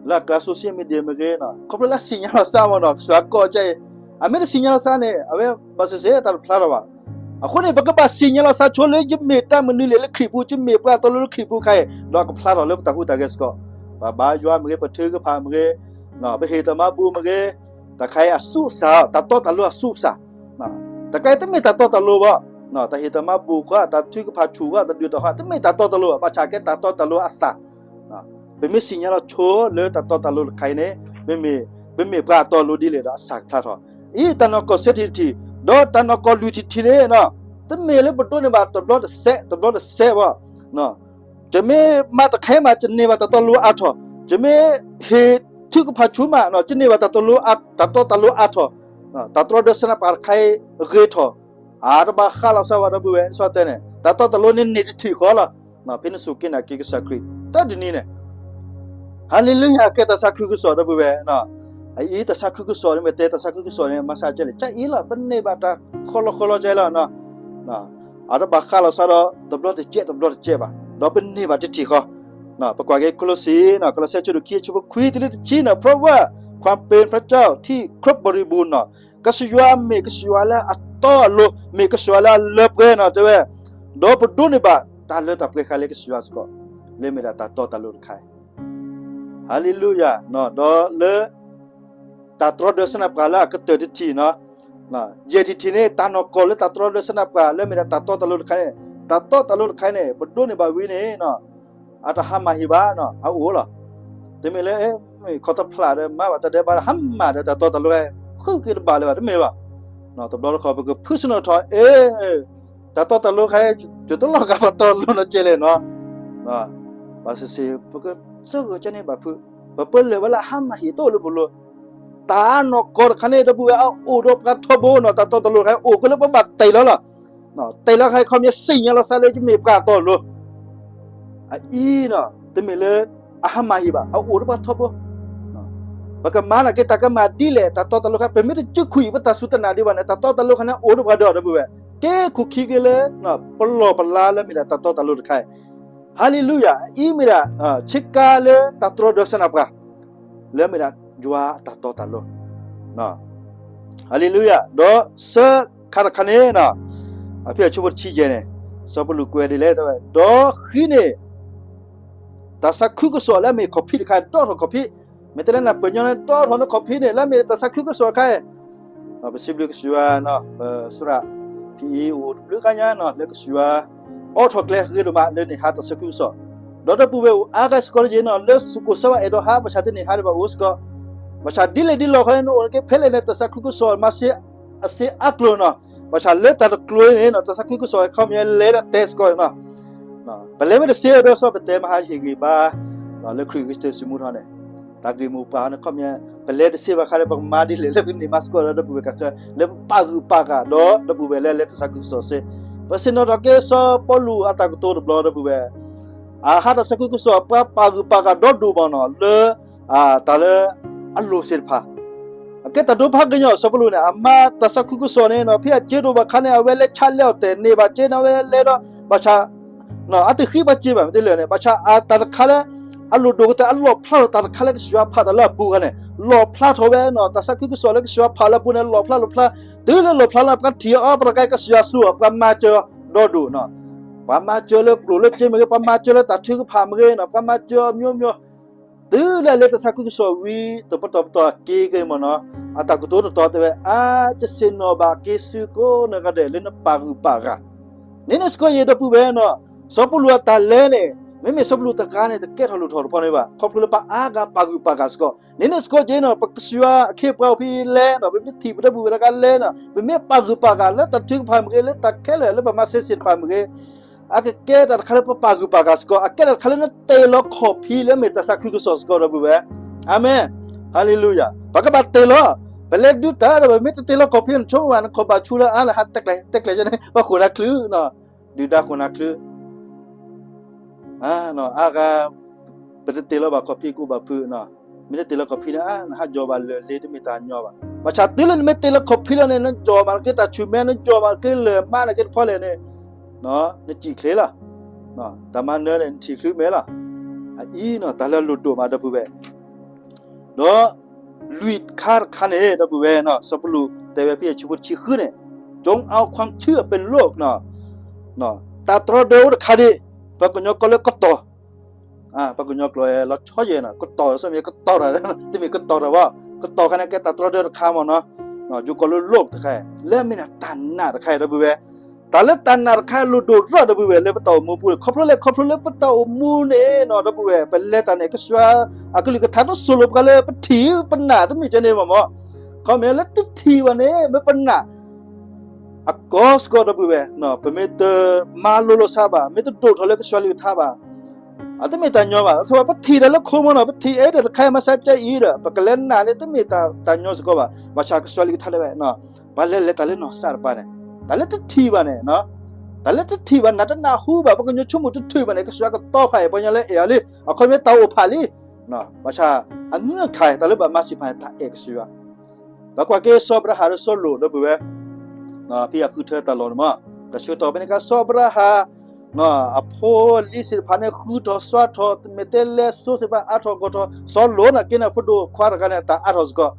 လၢအကျါ social media မ့ၢ်ဂ့ၤ ခီဖျိလၢအသ့ၣ်ညါလီၤစၢ်မ့ၢ်နီၤ ကစၢ်ကီၢ်ကၠဲအံၤ အမ့ၢ်တသ့ၣ်ညါလီၤစၢ်န့ၣ် အဝဲဘၣ်စ့ၢ်စ့ၢ်တၢ်တဖျါထီၣ်ဘၣ်. အဃိန့ၣ် ပကဘၣ်သ့ၣ်ညါလီၤစၢ်ဆိလၢယမ့ၢ်တၢ်မနုၤလဲၣ်လၢခရံာ်ပူၤ ယမ့ၢ်ပှၤတီလိၤလၢခရံာ်ပူၤခါအံၤ ဒီးကဖျါထီၣ်လၢပတၢ်ဟူးတၢ်ဂဲၤစ့ၢ်ကီး. ပှၤဘါယွၤမ့ၢ်ဂ့ၤ ပထုကဖၣ်မ့ၢ်ဂ့ၤ ပဟ့ၣ်တၢ်မၤဘူၣ်မ့ၢ်ဂ့ၤ တၢ်ခါအံၤအသူၣ်အစၢ် တၢ်တီတၢ်လိၤအသူၣ်အစၢ် တၢ်ကျါတမ့ၢ်တၢ်တီတၢ်လိၤဘၣ်, တၢ်ဟ့ၣ်တၢ်မၤဘူၣ်ဃီ တၢ်ထုကဖၣ်ဆူၣ်ဃီ တၢ်ဒုးတၢ်ဟီ တမ့ၢ်တၢ်တီတၢ်လိၤဘၣ်, ဘၣ်ဆၣ်ကဲတၢ်တီတၢ်လိၤအသၣ်. ပမ့ၢ်သ့ၣ်ညါလီၤဆိလၢတၢ်တီတၢ်လိၤတခါအံၤန့ၣ် ပမ့ၢ်ပှၤတီလိၤဒ်လဲၣ်ဒီးအစၢ်ကဖျါထီၣ်. အံၤတၢ်နီၢ်ကီၢ်ဆၢထံၣ်တထံၣ်, ဒီးတၢ်နီၢ်ကီၢ်လွံၢ်ထံၣ်တထံၣ်န့ၣ် တမ့ၢ်လၢပဒိးန့ၢ်ဘၣ်တဘျီတစဲး တဘျီတစဲးဘၣ် ယမ့ၢ်မၤတၢ်တခါအံၤမး ယန့ၢ်ဘၣ်တၢ်တီတၢ်လိၤအါထီၣ်, ယမ့ၢ်ဟ့ၣ်ထုကဖၣ်ဆူၣ်မး ယန့ၢ်ဘၣ်တၢ်တီတၢ်လိၤအါထီၣ်, တၢ်တြီဒၢသနၢၣ်ပှၤတခါအံၤဂ့ၤထီၣ်, အတဘၣ်ဃးလီၤစၢ်ဘၣ်ဒီပုၢ်ဝဲၢ် ဒ်သိးတဲန့ၣ် တၢ်တီတၢ်လိၤန့ၣ်န့ၢ်တထံၣ်ဃီလီၤ. ဖဲနစူၢ်က့ၤနာ်က့ၤကစၢ်ခရံာ် တၢ်တနံၤန့ၣ် ဟါလ့လူယၤ ကဲတၢ်သးခုကစီၣ်ဒီပုၢ်ဝဲၢ်, အအံၤတၢ်သးခုကစီၣ်န့ၣ် မ့ၢ်တဲတၢ်သးခုကစီၣ်န့ၣ် မၤစၢ်ကဲလဲၣ် ကအံၤလီၤ ပန့ၢ်ဘၣ်တၢ်ဃီလီၤဃီလီၤကဲလီၤ, အတဘၣ်ဃးလီၤစၢ်ဒီး တဘျီတကဲး တဘျီတကဲးဘၣ်, ဒီးပန့ၢ်ဘၣ်တထံၣ်ဃီ, ပကွၢ်က့ၤ Colossians နီၤ ကလီးစဲ ဆၢဒိၣ်ခံ ဆၢဖိခွံတုၤလၢတဆံနီၤ เพราะว่าความเป็นพระเจ้าที่ครบบริบูรณ์နီၤ, ကစၢ်ယွၤမ့ၢ်ကစၢ်ယွၤလၢအတီအလိၤ မ့ၢ်ကစၢ်ယွၤလၢအလၢပှဲၤနီၤ တဲဝဲ, ဒီးပဒိးန့ၢ်ဘၣ်တၢ်လၢတၢ်ပှဲၤဃာ်လၢကစၢ်ယွၤစ့ၢ်ကီး, လၢမ့ၢ်ဒၣ်တၢ်တီတၢ်လိၤတခါ ဟါလ့လူယၤ, ဒီးလၢ တၢ်တြီဒၢသနၢၣ်ပှၤလၢအကတၢၢ်တထံၣ်နီၤ, ယဲၢ်ထံၣ်တထံၣ်န့ၣ် တၢ်နီၢ်ကီၢ်လၢတၢ်တြီဒၢသနၢၣ်ပှၤ လၢမ့ၢ်ဒၣ်တၢ်တီတၢ်လိၤတခါန့ၣ်, တၢ်တီတၢ်လိၤတခါန့ၣ် ပဒိးန့ၢ်ဘၣ်ဝံၤန့ၣ် အတဟါမၢ်ဟ့ၣ်ဘၣ်နီၤ အအိၣ်လီၤ. တမ့ၢ်လၢ မ့ၢ်ခီတဖျၢၣ်ဒီး မၤဘၣ်တၢ်ဒဲးဘးဒီး ဟါမၢ်ဒီးတၢ်တီတၢ်လိၤ ဃုက့ၤတဘၣ်လၢၤဘၣ် တမ့ၢ်ဘၣ်. တဘျီတခီၣ် ပကဖုးဆၢနၢ်ထီၣ် အ့ တၢ်တီတၢ်လိၤခါ ယတလီၢ်ဂၤပတီၢ်လိၤနီၢ်ကဲလဲၣ်နီၤ, ဘၣ်ဆၢဆ့ ပကစၢၢ်ဂီၤကန့ၢ်ဘၣ်ဖုး, ပပၢၢ်လၢာ်ဝဲလၢအဟါမၢ်ဟ့ၣ်တအိၣ်လၢပလိၤ, တၢ်နီၢ်ကီၢ်တခါန့ၣ် ဒီပုၢ်ဝဲၢ် အအိၣ်ဒီးပှၤထီဘိနီၤ တၢ်တီတၢ်လိၤတခါ အိၣ်က့ၤလၢပဘၣ်တဲာ်လီၤလီၤ. တဲာ်လီၤခါ ခီပညီသ့ၣ်ညါလီၤသးလၢယမ့ၢ်ပှၤတီလိၤ အအံၤနီၤ တမ့ၢ်လၢ အဟါမၢ်ဟ့ၣ်ဘၣ် အအိၣ်ဒီးပှၤထီဘိ ပကမၤနာ်က့ၤတၢ်ကမၣ်ဒ်လဲၣ် တၢ်တီတၢ်လိၤခါ ပမ့ၢ်တစုခွံအံၤ ပတၢ်စူၢ်တၢ်နာ်ဒံးဘၣ်န့ၣ် တၢ်တီတၢ်လိၤခါန့ၣ် အိၣ်ဒီးပှၤဒီး ဒီပုၢ်ဝဲၢ် က့ၤခူၣ်ခံက့ၤလၢ ပလီၢ်ပလၤလၢမ့ၢ်ဒၣ်တၢ်တီတၢ်လိၤတခါအံၤ ဟါလ့လူယၤ အအံၤမ့ၢ်ဒၣ် ဆ့ကၤလၢတၢ်တြီဒၢသနၢၣ်ပှၤ လၢမ့ၢ်ဒၣ်ယွၤအတၢ်တီတၢ်လိၤ ဟါလ့လူယၤ ဒီးဆၢခါတခါန့ၣ် အဖဲအဆၢဖိတဆံယဲၢ်န့ၣ် စီၤပီလူးကွဲးဒ်လဲၣ် တဲဝဲ ဒီးဃံန့ၣ် တၢ်သးခုကစီၣ်လၢအမ့ၢ်ခီၣ်ဖံးတခါ ဒီးထီၣ်ခီၣ်ဖံး မ့ၢ်တဲလၢနၢ်ပၢၢ်ညီန့ၣ် ဒီးထီၣ်လၢခီၣ်ဖံးန့ၣ် လၢအမ့ၢ်တၢ်သးခုကစီၣ်အခါ ပစံးဘျုးကစၢ်ယွၤ ပသရၣ်ဖံအံၤအိၣ်တဘျုးခါညါ လၢကစၢ်ယွၤ အိးထီၣ်ကျဲဂ့ၤဒိၣ်မးလၢန့ၣ်ဟါတၢ်သးခုကစီၣ် ဒီးဒီပုၢ်ဝဲၢ်အိၣ်အါဂၤစ့ၢ်ကီးတက့ၢ်နီၤ လၢသူၣ်ကိၢ်သးဝါအဲၣ်ဒိးဟါ ဘၣ်ဆၣ်တန့ၢ်ဟါဒံးဘၣ်အိၣ်စ့ၢ်ကီး ဘၣ်ဆၣ်ဒ်လဲၣ်ဒ်လဲၣ်ဃီ နအိၣ်က့ၤဖဲလဲၣ်န့ၣ် တၢ်သးခုကစီၣ် မၤစ့အစ့အါကျိၤနီၤ ဘၣ်ဆၣ်လၢတၢ်တကျိၤအံၤန့ၣ် တၢ်သးခုကစီၣ်အခီပညီလဲၤဒီးတဲစ့ၢ်ကီးနီၤ ပလဲၤမ့ၢ်တစ့ဒီး စီၤပတဲမဟါဟ့ၣ်ဂံၢ်ဘါ လၢခရံာ်ဂ့ၤစတၢၢ်စံမူထီၣ်န့ၣ် တၢ်ဂ့ၢ်မိၢ်ပှၢ်န့ၣ် ခီပညီ ပလဲၤတစ့ဘၣ်ခါဒီး ပကမၤဒ်လဲၣ်လၢပကန့ၢ်မၤစ့ၢ်ကီးဒီး ဒီပုၢ်ဝဲၢ်ကဃၢၤ လၢပပာ်ဂုၢ်ပာ်ဂၤဒီး ဒီပုၢ်ဝဲၢ်လၢအလဲၤတၢ်သးခုကစီၣ်စ့ ပဆ့ၣ်နီၤထီၣ်က့ၤစီၤပီလူးအတၢ်ကတိၤတဘျီ ဒီပုၢ်ဝဲၢ် အဟါတၢ်သးခုကစီၣ် ပှၤပာ်ဂုၢ်ပာ်ဂၤဒီဒိၣ်မးနီၤ လၢ တၢ်လၢ အလိၤသ့ၣ်တဖၣ် အကဲတၢ်ဒိဖးကညီၤ စီၤပီလူးန့ၣ် အမၤတၢ်သးခုကစီၣ်န့ၣ်နီၤ ဖဲအစ့ဒိၣ်ဘၣ်ခါန့ၣ် အဝဲလဲၤဆါလဲၤအီၣ်တဲာ်န့ၢ်ဘၣ်စ့န့ၣ် အဝဲလဲၤဒီး ဘၣ်ဆၣ် အတဃံဘၣ်စ့ဘၣ် မ့ၢ်တလၢာ်န့ၣ် ဘၣ်ဆၣ်အတၢ်တခါလၢ အလိၣ်ဒိၣ်ကတၢၢ် အလီၣ်ဖျါထီၣ်တၢ်တခါလၢကစၢ်ယွၤဖးတၢ်လၢအပူၤခါန့ၣ် လီၣ်ဖျါထီၣ်ဝဲနီၤ တၢ်သးခုကစီၣ်လၢကစၢ်ယွၤဖးလၢအပူၤန့ၣ် လီၣ်ဖျါလီၣ်ဖျါ တုၤလၢလီၣ်ဖျါလၢပှၤထံၣ်အီၤ ပှၤတဂၤကစၢ်ယွၤဆိၣ်အီၤ ပှၤမၤစၢၤဒီဒိၣ်နီၤ ပှၤမၤစၢၤလၢကျိၣ်လၢစ့မ့ၢ်ဂ့ၤ ပှၤမၤစၢၤလၢတၢ်ထုကဖၣ်မ့ၢ်ဂ့ၤနီၤ ပှၤမၤစၢၤအီၤ မျိုးမျိုး တုၤလၢအလဲၤတၢ်သးခုကစီၣ်ဝံၤ တပတီၢ်ပတီၢ်အက့က့မ့ၢ်နီၤ, အတၢ်ကတိၤတတီၤတဲဝဲ အါ ယဆ့ၣ်နီၤဘၣ်က့ၤဆူကိးနီၢ်ဂၤဒဲးလၢနပာ်ဂုၤပာ်ဂၤ, န့ၣ်န့ၣ်စ့ၢ်ကီးယဲ ဒီပုၢ်ဝဲၢ်နီၤ, စီၤပီလူးအတၢ်လဲၤန့ၣ် မ့မ့ၢ်စီၤပီလူးတဂၤန့ၣ် တကဲထီၣ်လိၣ်ထီၣ်တဖၣ်န့ၣ်ဘၣ်, ခီဖျိလၢပှၤအါဂၤပာ်ဂုၤပာ်ဂၤစ့ၢ်ကီး, န့ၣ်န့ၣ်စ့ၢ်ကီးယဲနီၤ, ပကစၢ်အခ့အပှၤအိၣ်ဖဲလဲၣ်နီၤ, ပမ့ၢ်ထံၣ်ပဒီပုၢ်ဝဲၢ်တဂၤလဲၣ်နီၤ, ပမ့ၢ်ပာ်ဂုၤပာ်ဂၤလၢတၢ်ထုကဖၣ်မ့ၢ်ဂ့ၤ, လၢတၢ်ခဲလၢာ်လၢပမၤစ့စ့ၢ်တဖၣ်မ့ၢ်ဂ့ၤ, အကကဲတၢ်တခါလၢပပာ်ဂုၤပာ်ဂၤစ့ၢ်ကီး, အကဲတၢ်တခါလၢနတ့ၢ်လီၤခီၣ်ဖံးလၢအမ့ၢ်တၢ်သးခုကစီၣ်စ့ၢ်ကီး ဒီပုၢ်ဝဲၢ်, အၤမ့ၣ်, ဟၤလ့လူယၤ, ပကဘၣ်တ့ၢ်လီၤ, ပလဲၤဒုးတၢ်ဒီး ပမ့ၢ်တတ့ၢ်လီၤခီၣ်ဖံး နဆိကမိၣ်ဘၣ် နခီၣ်ဘၣ်ဆူလၢအါလၢဟးတဲကျဲၤတဲကျဲၤန့ၣ် ပဃိၣ်နၤချုးနီၤ, ဒုၣ်ဒါဃိၣ်နၤချုး အါဂၤ ပတတ့ၢ်လီၤဘၣ်ခီၣ်ဖံးကူဘၣ်ဖုး, မ့ၢ်တတ့ၢ်လီၤခီၣ်ဖံးန့ၣ် အါ နဟးယီၤဘၣ်လၢာ်လ့တမ့ၢ်တၢ်ညီဘၣ်, ဘၣ်ဆၣ်တုၤလၢနမ့ၢ်တ့ၢ်လီၤခီၣ်ဖံးလီၤန့ၣ် နယီၤမးက့ၤတၢ်ဆူၣ်မဲ နယီၤမးက့ၤလၢာ်မါန့ၣ်က့ၤတဖီလဲၣ်န့ၣ်, နစံၣ်ချ့လီၤ, တၢ်မၤနၢၤန့ၣ် နထံၣ်ချုးမဲလီၤ, အအံၤနီၤ တၢ်လၢအလိၣ်ဒိၣ်မး ဒီပုၢ်ဝဲၢ် ဒီး လွံၢ်ခါတခါန့ၣ် ဒီပုၢ်ဝဲၢ်နီၤ, စီၤပီလူးတဲဝဲဖဲအဆၢဖိတဆံဃုန့ၣ်, ကျွန်ုပ်အခွင့်အရေး ပင်လီၢ်နီၤ, တၢ်တြီဒၢအိၣ်တခါဒံး, ပှၤကညီကျိာ်လၢကတီၢ်, ပှၤကညီကျိာ်လီၤဆီယဲၢ်နီၤ, ကတီၢ် စ့ၢ်မ့ၢ်ကတီၢ်တၢ်, တမ့ၢ်ကတီၢ်တၢ်ဘၣ်, ကတီၢ်ခါန့ၣ် ကဲတၢ်တြီဒၢတခါမ့ၢ်နီၤ, ယိၤကီၢ်လၢလီၢ်တခါ, လၢအမ့ၢ်တၢ်နာ်တခါ ဒီပုၢ်ဝဲၢ် တၢ်လၢတၢ်နာ်တခါအံၤလိၣ်ဒိၣ်ထီၣ် ဒီပုၢ်ဝဲၢ် လၢပတၢ်အိၣ်မူပူၤန့ၣ်, ခီဖျိလဲၣ် ခီဖျိလၢပတၢ်အိၣ်မူန့ၣ်နီၤ ဒီပုၢ်ဝဲၢ် ပလဲၤတၢ်န့ၣ် ကစၢ်အကလုၢ်ကထါတစိၢ်လိာ်ပှၤလၢပထံၣ်ပနာ်တမ့ၢ်ကဲန့ၣ်ဘၣ်မ့ၢ်, ခီမ့ၢ်လၢတထံၣ်ဘၣ်န့ၣ် မ့ၢ်ပနာ် အကီၢ်စ့ၢ်ကီး ဒီပုၢ်ဝဲၢ်, ပမ့ၢ်တမၤလိလိာ်သးဘၣ်, မ့ၢ်တဒိၣ်ထီၣ်လၢကစၢ်အကလုၢ်ကထါဘၣ် အတမ့ၢ်တၢ်ညီဘၣ်, ခဲဘၣ် ပထံၣ်တၢ်လၢခိမိၣ်နီၤ, ပထံၣ်အဲၣ်တၢ်တခါအံၤ မၤစၢၤကဲအံၤဒီး ပကလဲၤနာ်န့ၣ် တမ့ၢ်တၢ်ညီစ့ၢ်ကီးဘၣ်, ဘၣ်ဆၣ်ကစၢ်အကလုၢ်ကထါတဲဝဲ, ပှၤလဲၤလဲၤတၢ်လၢနီၢ်စၢ်တပၤန့ၣ်, တၢ်လၢတထံၣ်ဘၣ်န့ၣ်, တၢ်လၢတထံၣ်ဘၣ် နာ်တနၢ်ဟူဘၣ် ပှၤကညီဆိကမိၣ်တထံၣ်ဘၣ်န့ၣ် ကစၢ်ကတီၤဖးအံၤ ပှၤကညီလၢအဲၣ်အီၤလံ, အခီပညီတၢ်အိၣ်ဖးလံ, ဘၣ်ဆၣ် အငၢၢ်ခါ တၢ်လၢဘၣ်မၤစ့ၢ်ဖးန့ၣ် တၢ်အဲၣ်ကစၢ်ယွၤ ပကွၢ်က့ၤစီၤအၤဘြၤဟၣ်ဒီးစီၤလိာ် ဒီပုၢ်ဝဲၢ်, ဖဲအဃုထၢတၢ်လီၢ်န့ၣ်မ့ၢ်, တၢ်ဆၢကတီၢ်ဖဲန့ၣ်အခါ စီၤအၤဘြၤဟၣ် အဖိအလံၤသ့ၣ်တဖၣ်န့ၣ် ဃုထီၣ်စွါထီၣ် မ့ၢ်တဲလဲၤစိသ့ၣ်တဖၣ်အါထီၣ်ဂီၢ်ထီၣ်, စီၤလိာ်န့ၣ်က့န့ၣ် ဖိဒိၣ်ခွါတဂၤန့ၣ် တၢ်အါထီၣ်စ့ၢ်ကီး,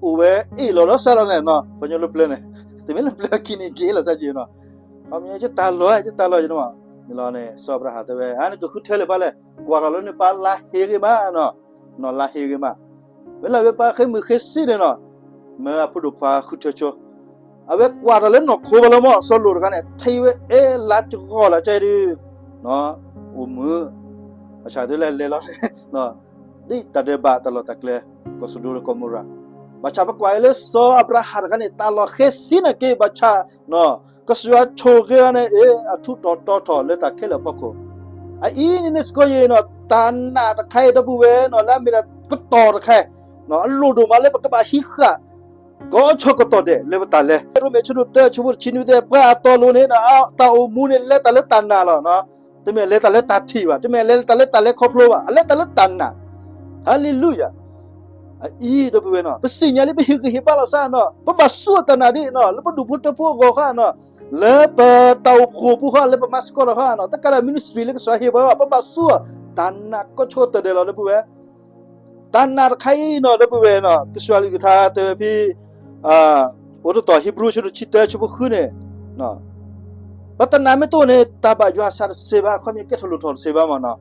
အိၣ်ဝဲအ့ၣ်လိာ်ဒီးစးလီၤန့ၣ်, ပှၤကညီလၢပျၢၤန့ၣ်, တမ့ၢ်လၢပျၢၤအခံန့ၣ် က့ၤလီၤစၢ်က့ၤနီၤ, ခီပညီ ယတၢ်လီၢ် ယတၢ်လီၢ်ယန့ၣ်မ့ၢ်, န့ၣ်လီၤန့ၣ် စီၤအၤဘြၤဟၣ်တဲဝဲ အါ နကဃုထၢလၢၤဘၣ်လဲၣ်, ကွၢ်ထီၣ်လၢနပၢ်လါဟ့ဂ့ၤမး, နီၢ်လါဟ့ဂ့ၤမး, ဝဲလၢဝဲပၢ်ဃ့မုၢ်ဃ့ဆ့န့ၣ်နီၤ, မ့ၢ်အဖိဒိၣ်ခွါဃုထၢဆိ, အဝဲကွၢ်ထီၣ်လၢနီၢ်ခိဘၣ်လီၤမ့ၢ် စီၤလိာ်တဂၤန့ၣ် ထံၣ်ဝဲအဲၣ်လါကဂီၢ်လၢကဲဒုး, အိၣ်မုာ်, ဘၣ်ဆၣ်ဒ်လဲၣ်လဲၤလီၤ, ဒ်တၢ်ဒဲးဘးတၢ်လီၢ်တၢ်ကျဲ, ကီၢ်စဒိၣ်လၢကီၢ်မိၤရၤ, ဘၣ်ဆၣ်ပကွၢ်အံၤလၢစီၤအၤဘြၤဟၣ်တဂၤန့ၣ် တၢ်လီၢ်ဃဲဆံးန့ၢ်က့ၤ ဘၣ်ဆၣ် ကစၢ်ယွၤဆိၣ်ဂ့ၤအီၤန့ၣ် အထူးတီၤတီထီၣ်လၢတၢ်ခဲလၢာ်အဖီခိၣ်, အအံၤန့ၣ်န့ၣ်စ့ၢ်ကီးယဲနီၤ, တၢ်နာ်တခါအံၤ ဒီပုၢ်ဝဲၢ်နီၤ လၢအမ့ၢ်ဒၣ်ကတီၢ်တခါ, အလိၣ်ဒိၣ်မးလၢပကဘၣ်ဟံးဃာ် ကိးဆၢကတီၢ်ဒဲးလၢပတၢ်လဲၤ, ရိမ့ၤဆၢဒိၣ်တၢ ဆၢဖိတဆံနွံတဲ ပှၤအတီအလိၤန့ၣ် တၢ်အိၣ်မူန့ၣ် လဲၤတၢ်လၢတၢ်နာ်လီၤ. တမ့ၢ်လဲၤတၢ်လၢတၢ်ထံၣ်ဘၣ်, တမ့ၢ်လဲၤတၢ်လၢတၢ်လဲၤခီဖျိဘၣ်, အလဲၤတၢ်လၢတၢ်နာ်. ဟၤလ့လူယၤ. အအံၤ ဒီပုၢ်ဝဲၢ်နီၤ, ပသ့ၣ်ညါလံ ပဟ့ၣ်ဂံၢ်ဟ့ၣ်ဘါလိာ်သးနီၤ, ပဘၣ်ဆူၣ်အတၢ်နာ်ဒ်နီၤ, လၢပဒူၣ်ဖိထၢဖိအဂီၢ်ဃီနီၤ, လၢပတၢ်အိၣ်ဖှိၣ်ပူၤဃီ, လၢပမၤသကိးတၢ်ဃီနီၤ, တကးဒၣ် ministry လၢကစၢ်ဟ့ၣ်ပှၤ, ပဘၣ်ဆူၣ်တၢ်နာ်ကိးဆၢကတီၢ်ဒဲးလီၤ ဒီပုၢ်ဝဲၢ်. တၢ်နာ်တခါအံၤနီၤ ဒီပုၢ်ဝဲၢ်နီၤ, ကစၢ်ယွၤကလုၢ်ကထါတဲဝဲဖဲ အိၣ်တတီၢ် ဟံဘြူၤ ဆၢဒိၣ်တဆံတၢ ဆၢဖိဃုန့ၣ်, ပတၢ်နာ်မ့ၢ်တအိၣ်န့ၣ် တၢ်ဘၣ်ယွၤအသးတစဲးဘၣ်, အခီပညီကဲထီၣ်လိၣ်ထီၣ်တစဲးဘၣ်မ့ၢ်နီၤ.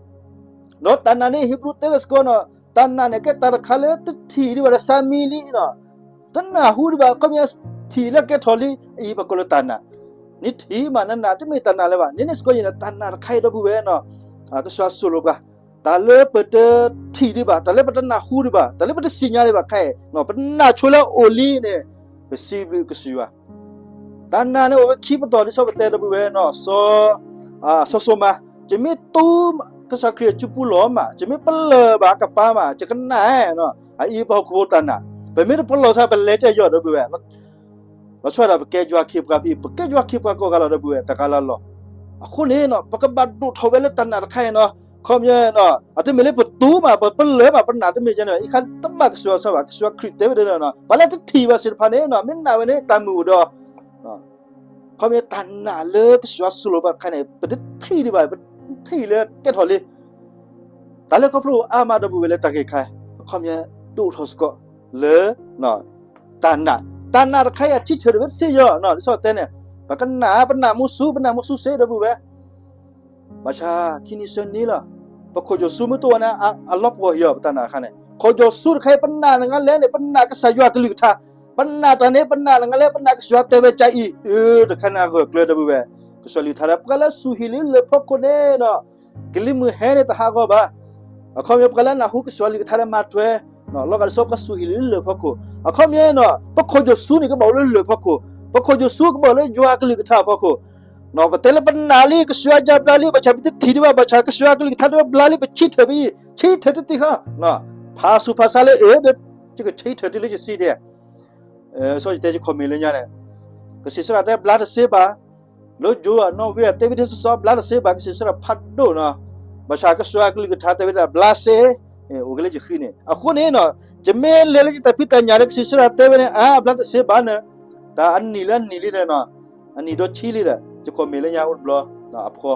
ဒီးတၢ်နာ်န့ၣ် ဟံဘြူၤတဲဝဲစ့ၢ်ကီးနီၤ, တၢ်နာ်န့ၣ် ကဲတၢ်တခါလၢတထံၣ်ဒံးဘၣ်ဒီး စၢ်မံလံနီၤ, တနၢ်ဟူဒံးဘၣ်, အခီပညီထံၣ်လၢကဲထီၣ်လံ, အအံၤပကိးလၢတၢ်နာ်. နထံၣ်မးနနာ် တမ့ၢ်တၢ်နာ်လၢၤဘၣ်, န့ၣ်န့ၣ်စ့ၢ်ကီးယဲနီၤ, တၢ်နာ်တခါအံၤ ဒီပုၢ်ဝဲၢ်နီၤ, ကစၢ်ယွၤသိၣ်လိပှၤ တၢ်လၢပတထံၣ်ဒံးဘၣ်, တၢ်လၢပတနၢ်ဟူဒံးဘၣ်, တၢ်လၢပတသ့ၣ်ညါဒံးဘၣ်ခဲအံၤ, ပနာ်ဆိလၢအအိၣ်လံန့ၣ်, ပစံးဘျုးကစၢ်ယွၤ. တၢ်နာ်န့ၣ်အိၣ်ဝဲခံပတီၢ် ဒ်သိးပတဲ ဒီပုၢ်ဝဲၢ်နီၤ, စီၤ, စီၤစိၤမၤ, ယမ့ၢ်တူၢ်ကစၢ်ခရံာ်အစုပူၤလီၤမး, ယမ့ၢ်ပလၢၢ်ဘၣ်အကပၤမး, ယကနာ်နီၤ, အအံၤပဟီၣ်ခိၣ်ဖိတၢ်နာ်, ပမ့ၢ်တပလီၢ်သး ပလဲၤကဲယီၤ ဒီပုၢ်ဝဲၢ် လီၤဆီဒၣ်ပကဲယွၤခ့ပှၤဖဲ ပကဲယွၤခ့ပှၤကိးဂၤလီၤ ဒီပုၢ်ဝဲၢ် တဂၤလၢ်လီၤ. အဃိန့ၣ်နီၤ ပကဘၣ်ဒိၣ်ထီၣ်ဝဲလၢတၢ်နာ်တခါအံၤနီၤ, ခီပညီနီၤ အတမ့ၢ်လၢပတူၢ်မး ပပလၢၢ်မး ပနာ်တမ့ၢ်ကဲန့ၣ် အံၤခါတဘၣ်ကစၢ်ယွၤစၢ်ဘၣ်, ကစၢ်ယွၤခရံာ်တဲဝဲဒၣ်နီၤ ပှၤလၢတထံၣ်ဘၣ်သ့ၣ်တဖၣ်န့ၣ်နီၤ မ့ၢ်နာ်ဝဲန့ၣ် တၢ်မုာ်အိၣ်ဒီး ခီပညီတၢ်နာ်လၢကစၢ်ယွၤသိၣ်လိပှၤတခါန့ၣ် ပတထံၣ်ဒံးဘၣ်, ပထံၣ်လၢကဲထီၣ်လံ တၢ်လဲၤခီဖျိအါမး ဒီပုၢ်ဝဲၢ်လၢတၢ်ဂ့ၢ်ခါ, အခီပညီဒိၣ်ထီၣ်စ့ၢ်ကီးလၢ တၢ်နာ်, တၢ်နာ်တခါအံၤအထံၣ်ထၢၣ်ဒၣ်ဝဲတသ့ယီၤ, ဒ်သိးတဲန့ၣ် ပကနာ် ပနာ်မူဆူၣ် ပနာ်မူဆူၣ်စ့ၢ် ဒီပုၢ်ဝဲၢ်, ဘၣ်ဆၣ်ခံနံၤဆၢနံၤလီၤ, ပခိၣ်စီၤၡူမ့ၢ်တအိၣ်န့ၣ် အလီၢ်ပှီၢ်ဟံၣ်အီၤ ပတၢ်နာ်အခါန့ၣ် ခိၣ်စီၤၡူတခါအံၤ ပနာ်နၤလၢန့ၣ် ပနာ်ကစၢ်ယွၤကလုၢ်ကထါ, ပနာ်တၢ်န့ၣ် ပနာ်နၤလၢ ပနာ်ကစၢ်ယွၤတဲဝဲကအံၤ အၢ တခါန့ၣ်ဂၢၢ်ကျၢၤဒီပုၢ်ဝဲၢ်, ကစၢ်ယွၤကလုၢ်ကထါဒီး ပှၤလၢအစူၢ်ဟံၣ်လၢလၢၢ်ဖီခိၣ်န့ၣ်နီၤ ကလံၤမုၢ်ဟဲန့ၣ်တဟးဂီၤဘၣ်. အခီပညီ ပှၤလၢအနၢ်ဟူကစၢ်ယွၤကလုၢ်ကထါဒီးမၤထွဲ လီၤဂာ်ဒ်သိး ပှၤစူၢ်ဟံၣ်လၢလၢၢ်ဖီခိၣ်, အခီပညီနီၤ ပခိၣ်စီၤၡူန့ၣ် ကဘၣ်အိၣ်လၢလၢၢ်ဖီခိၣ်, ပခိၣ်စီၤၡူကဘၣ်အိၣ်လၢယွၤကလုၢ်ကထါဖီခိၣ် ပတဲလၢပနာ်လံ ကစၢ်ယွၤဘျါလံ ဘၣ်ဆၣ်ပတထံၣ်ဒံးဘၣ် ဘၣ်ဆၣ်ကစၢ်ယွၤကလုၢ်ကထါဒီးဘျါလံ ပဆံထၢၣ်ပအံၤ ဆံထၢၣ်တသ့ဃီ, ဖးဆူးဖးဆါလၢအၢ ဒီးယကဆံထၢၣ်တုၤလၢယစံဒဲး, စီယတဲယ comment လၢညါန့ၣ်, ကစၢ်ယ့ၣ်ၡူးခရံာ်တဲ ဘျါတသ့ဘၣ်, လၢယိၤအနီၣ်ဝ့အတဲဝဲဒ်သိးသိး ဘျါတသ့ဘၣ် ကစၢ်ယ့ၣ်ၡူးခရံာ်ဖးဒိၣ်နီၤ, ဘၣ်ဆၣ်ကစၢ်ယွၤကလုၢ်ကထါတဲဝဲဒၣ်ဘျါစ့, အိၣ်က့ၤလၢယဃံန့ၣ် အဃိန့ၣ်နီၤ, ယမ့ၢ်လဲၤလၢယတၢ်ဖံးတၢ်ညၣ်ဒီး ကစၢ်ယ့ၣ်ၡူးခရံာ်တဲဝဲန့ၣ် အါ ဘျါတသ့ဘၣ်န့ၣ်, တၢ်အနံၣ်လၢအနံၣ်လံန့ၣ်နီၤ, အနံၣ်ဒီးဆံလံဒီး ယ comment လၢညါအိၣ်တဘျီ, အဖီ,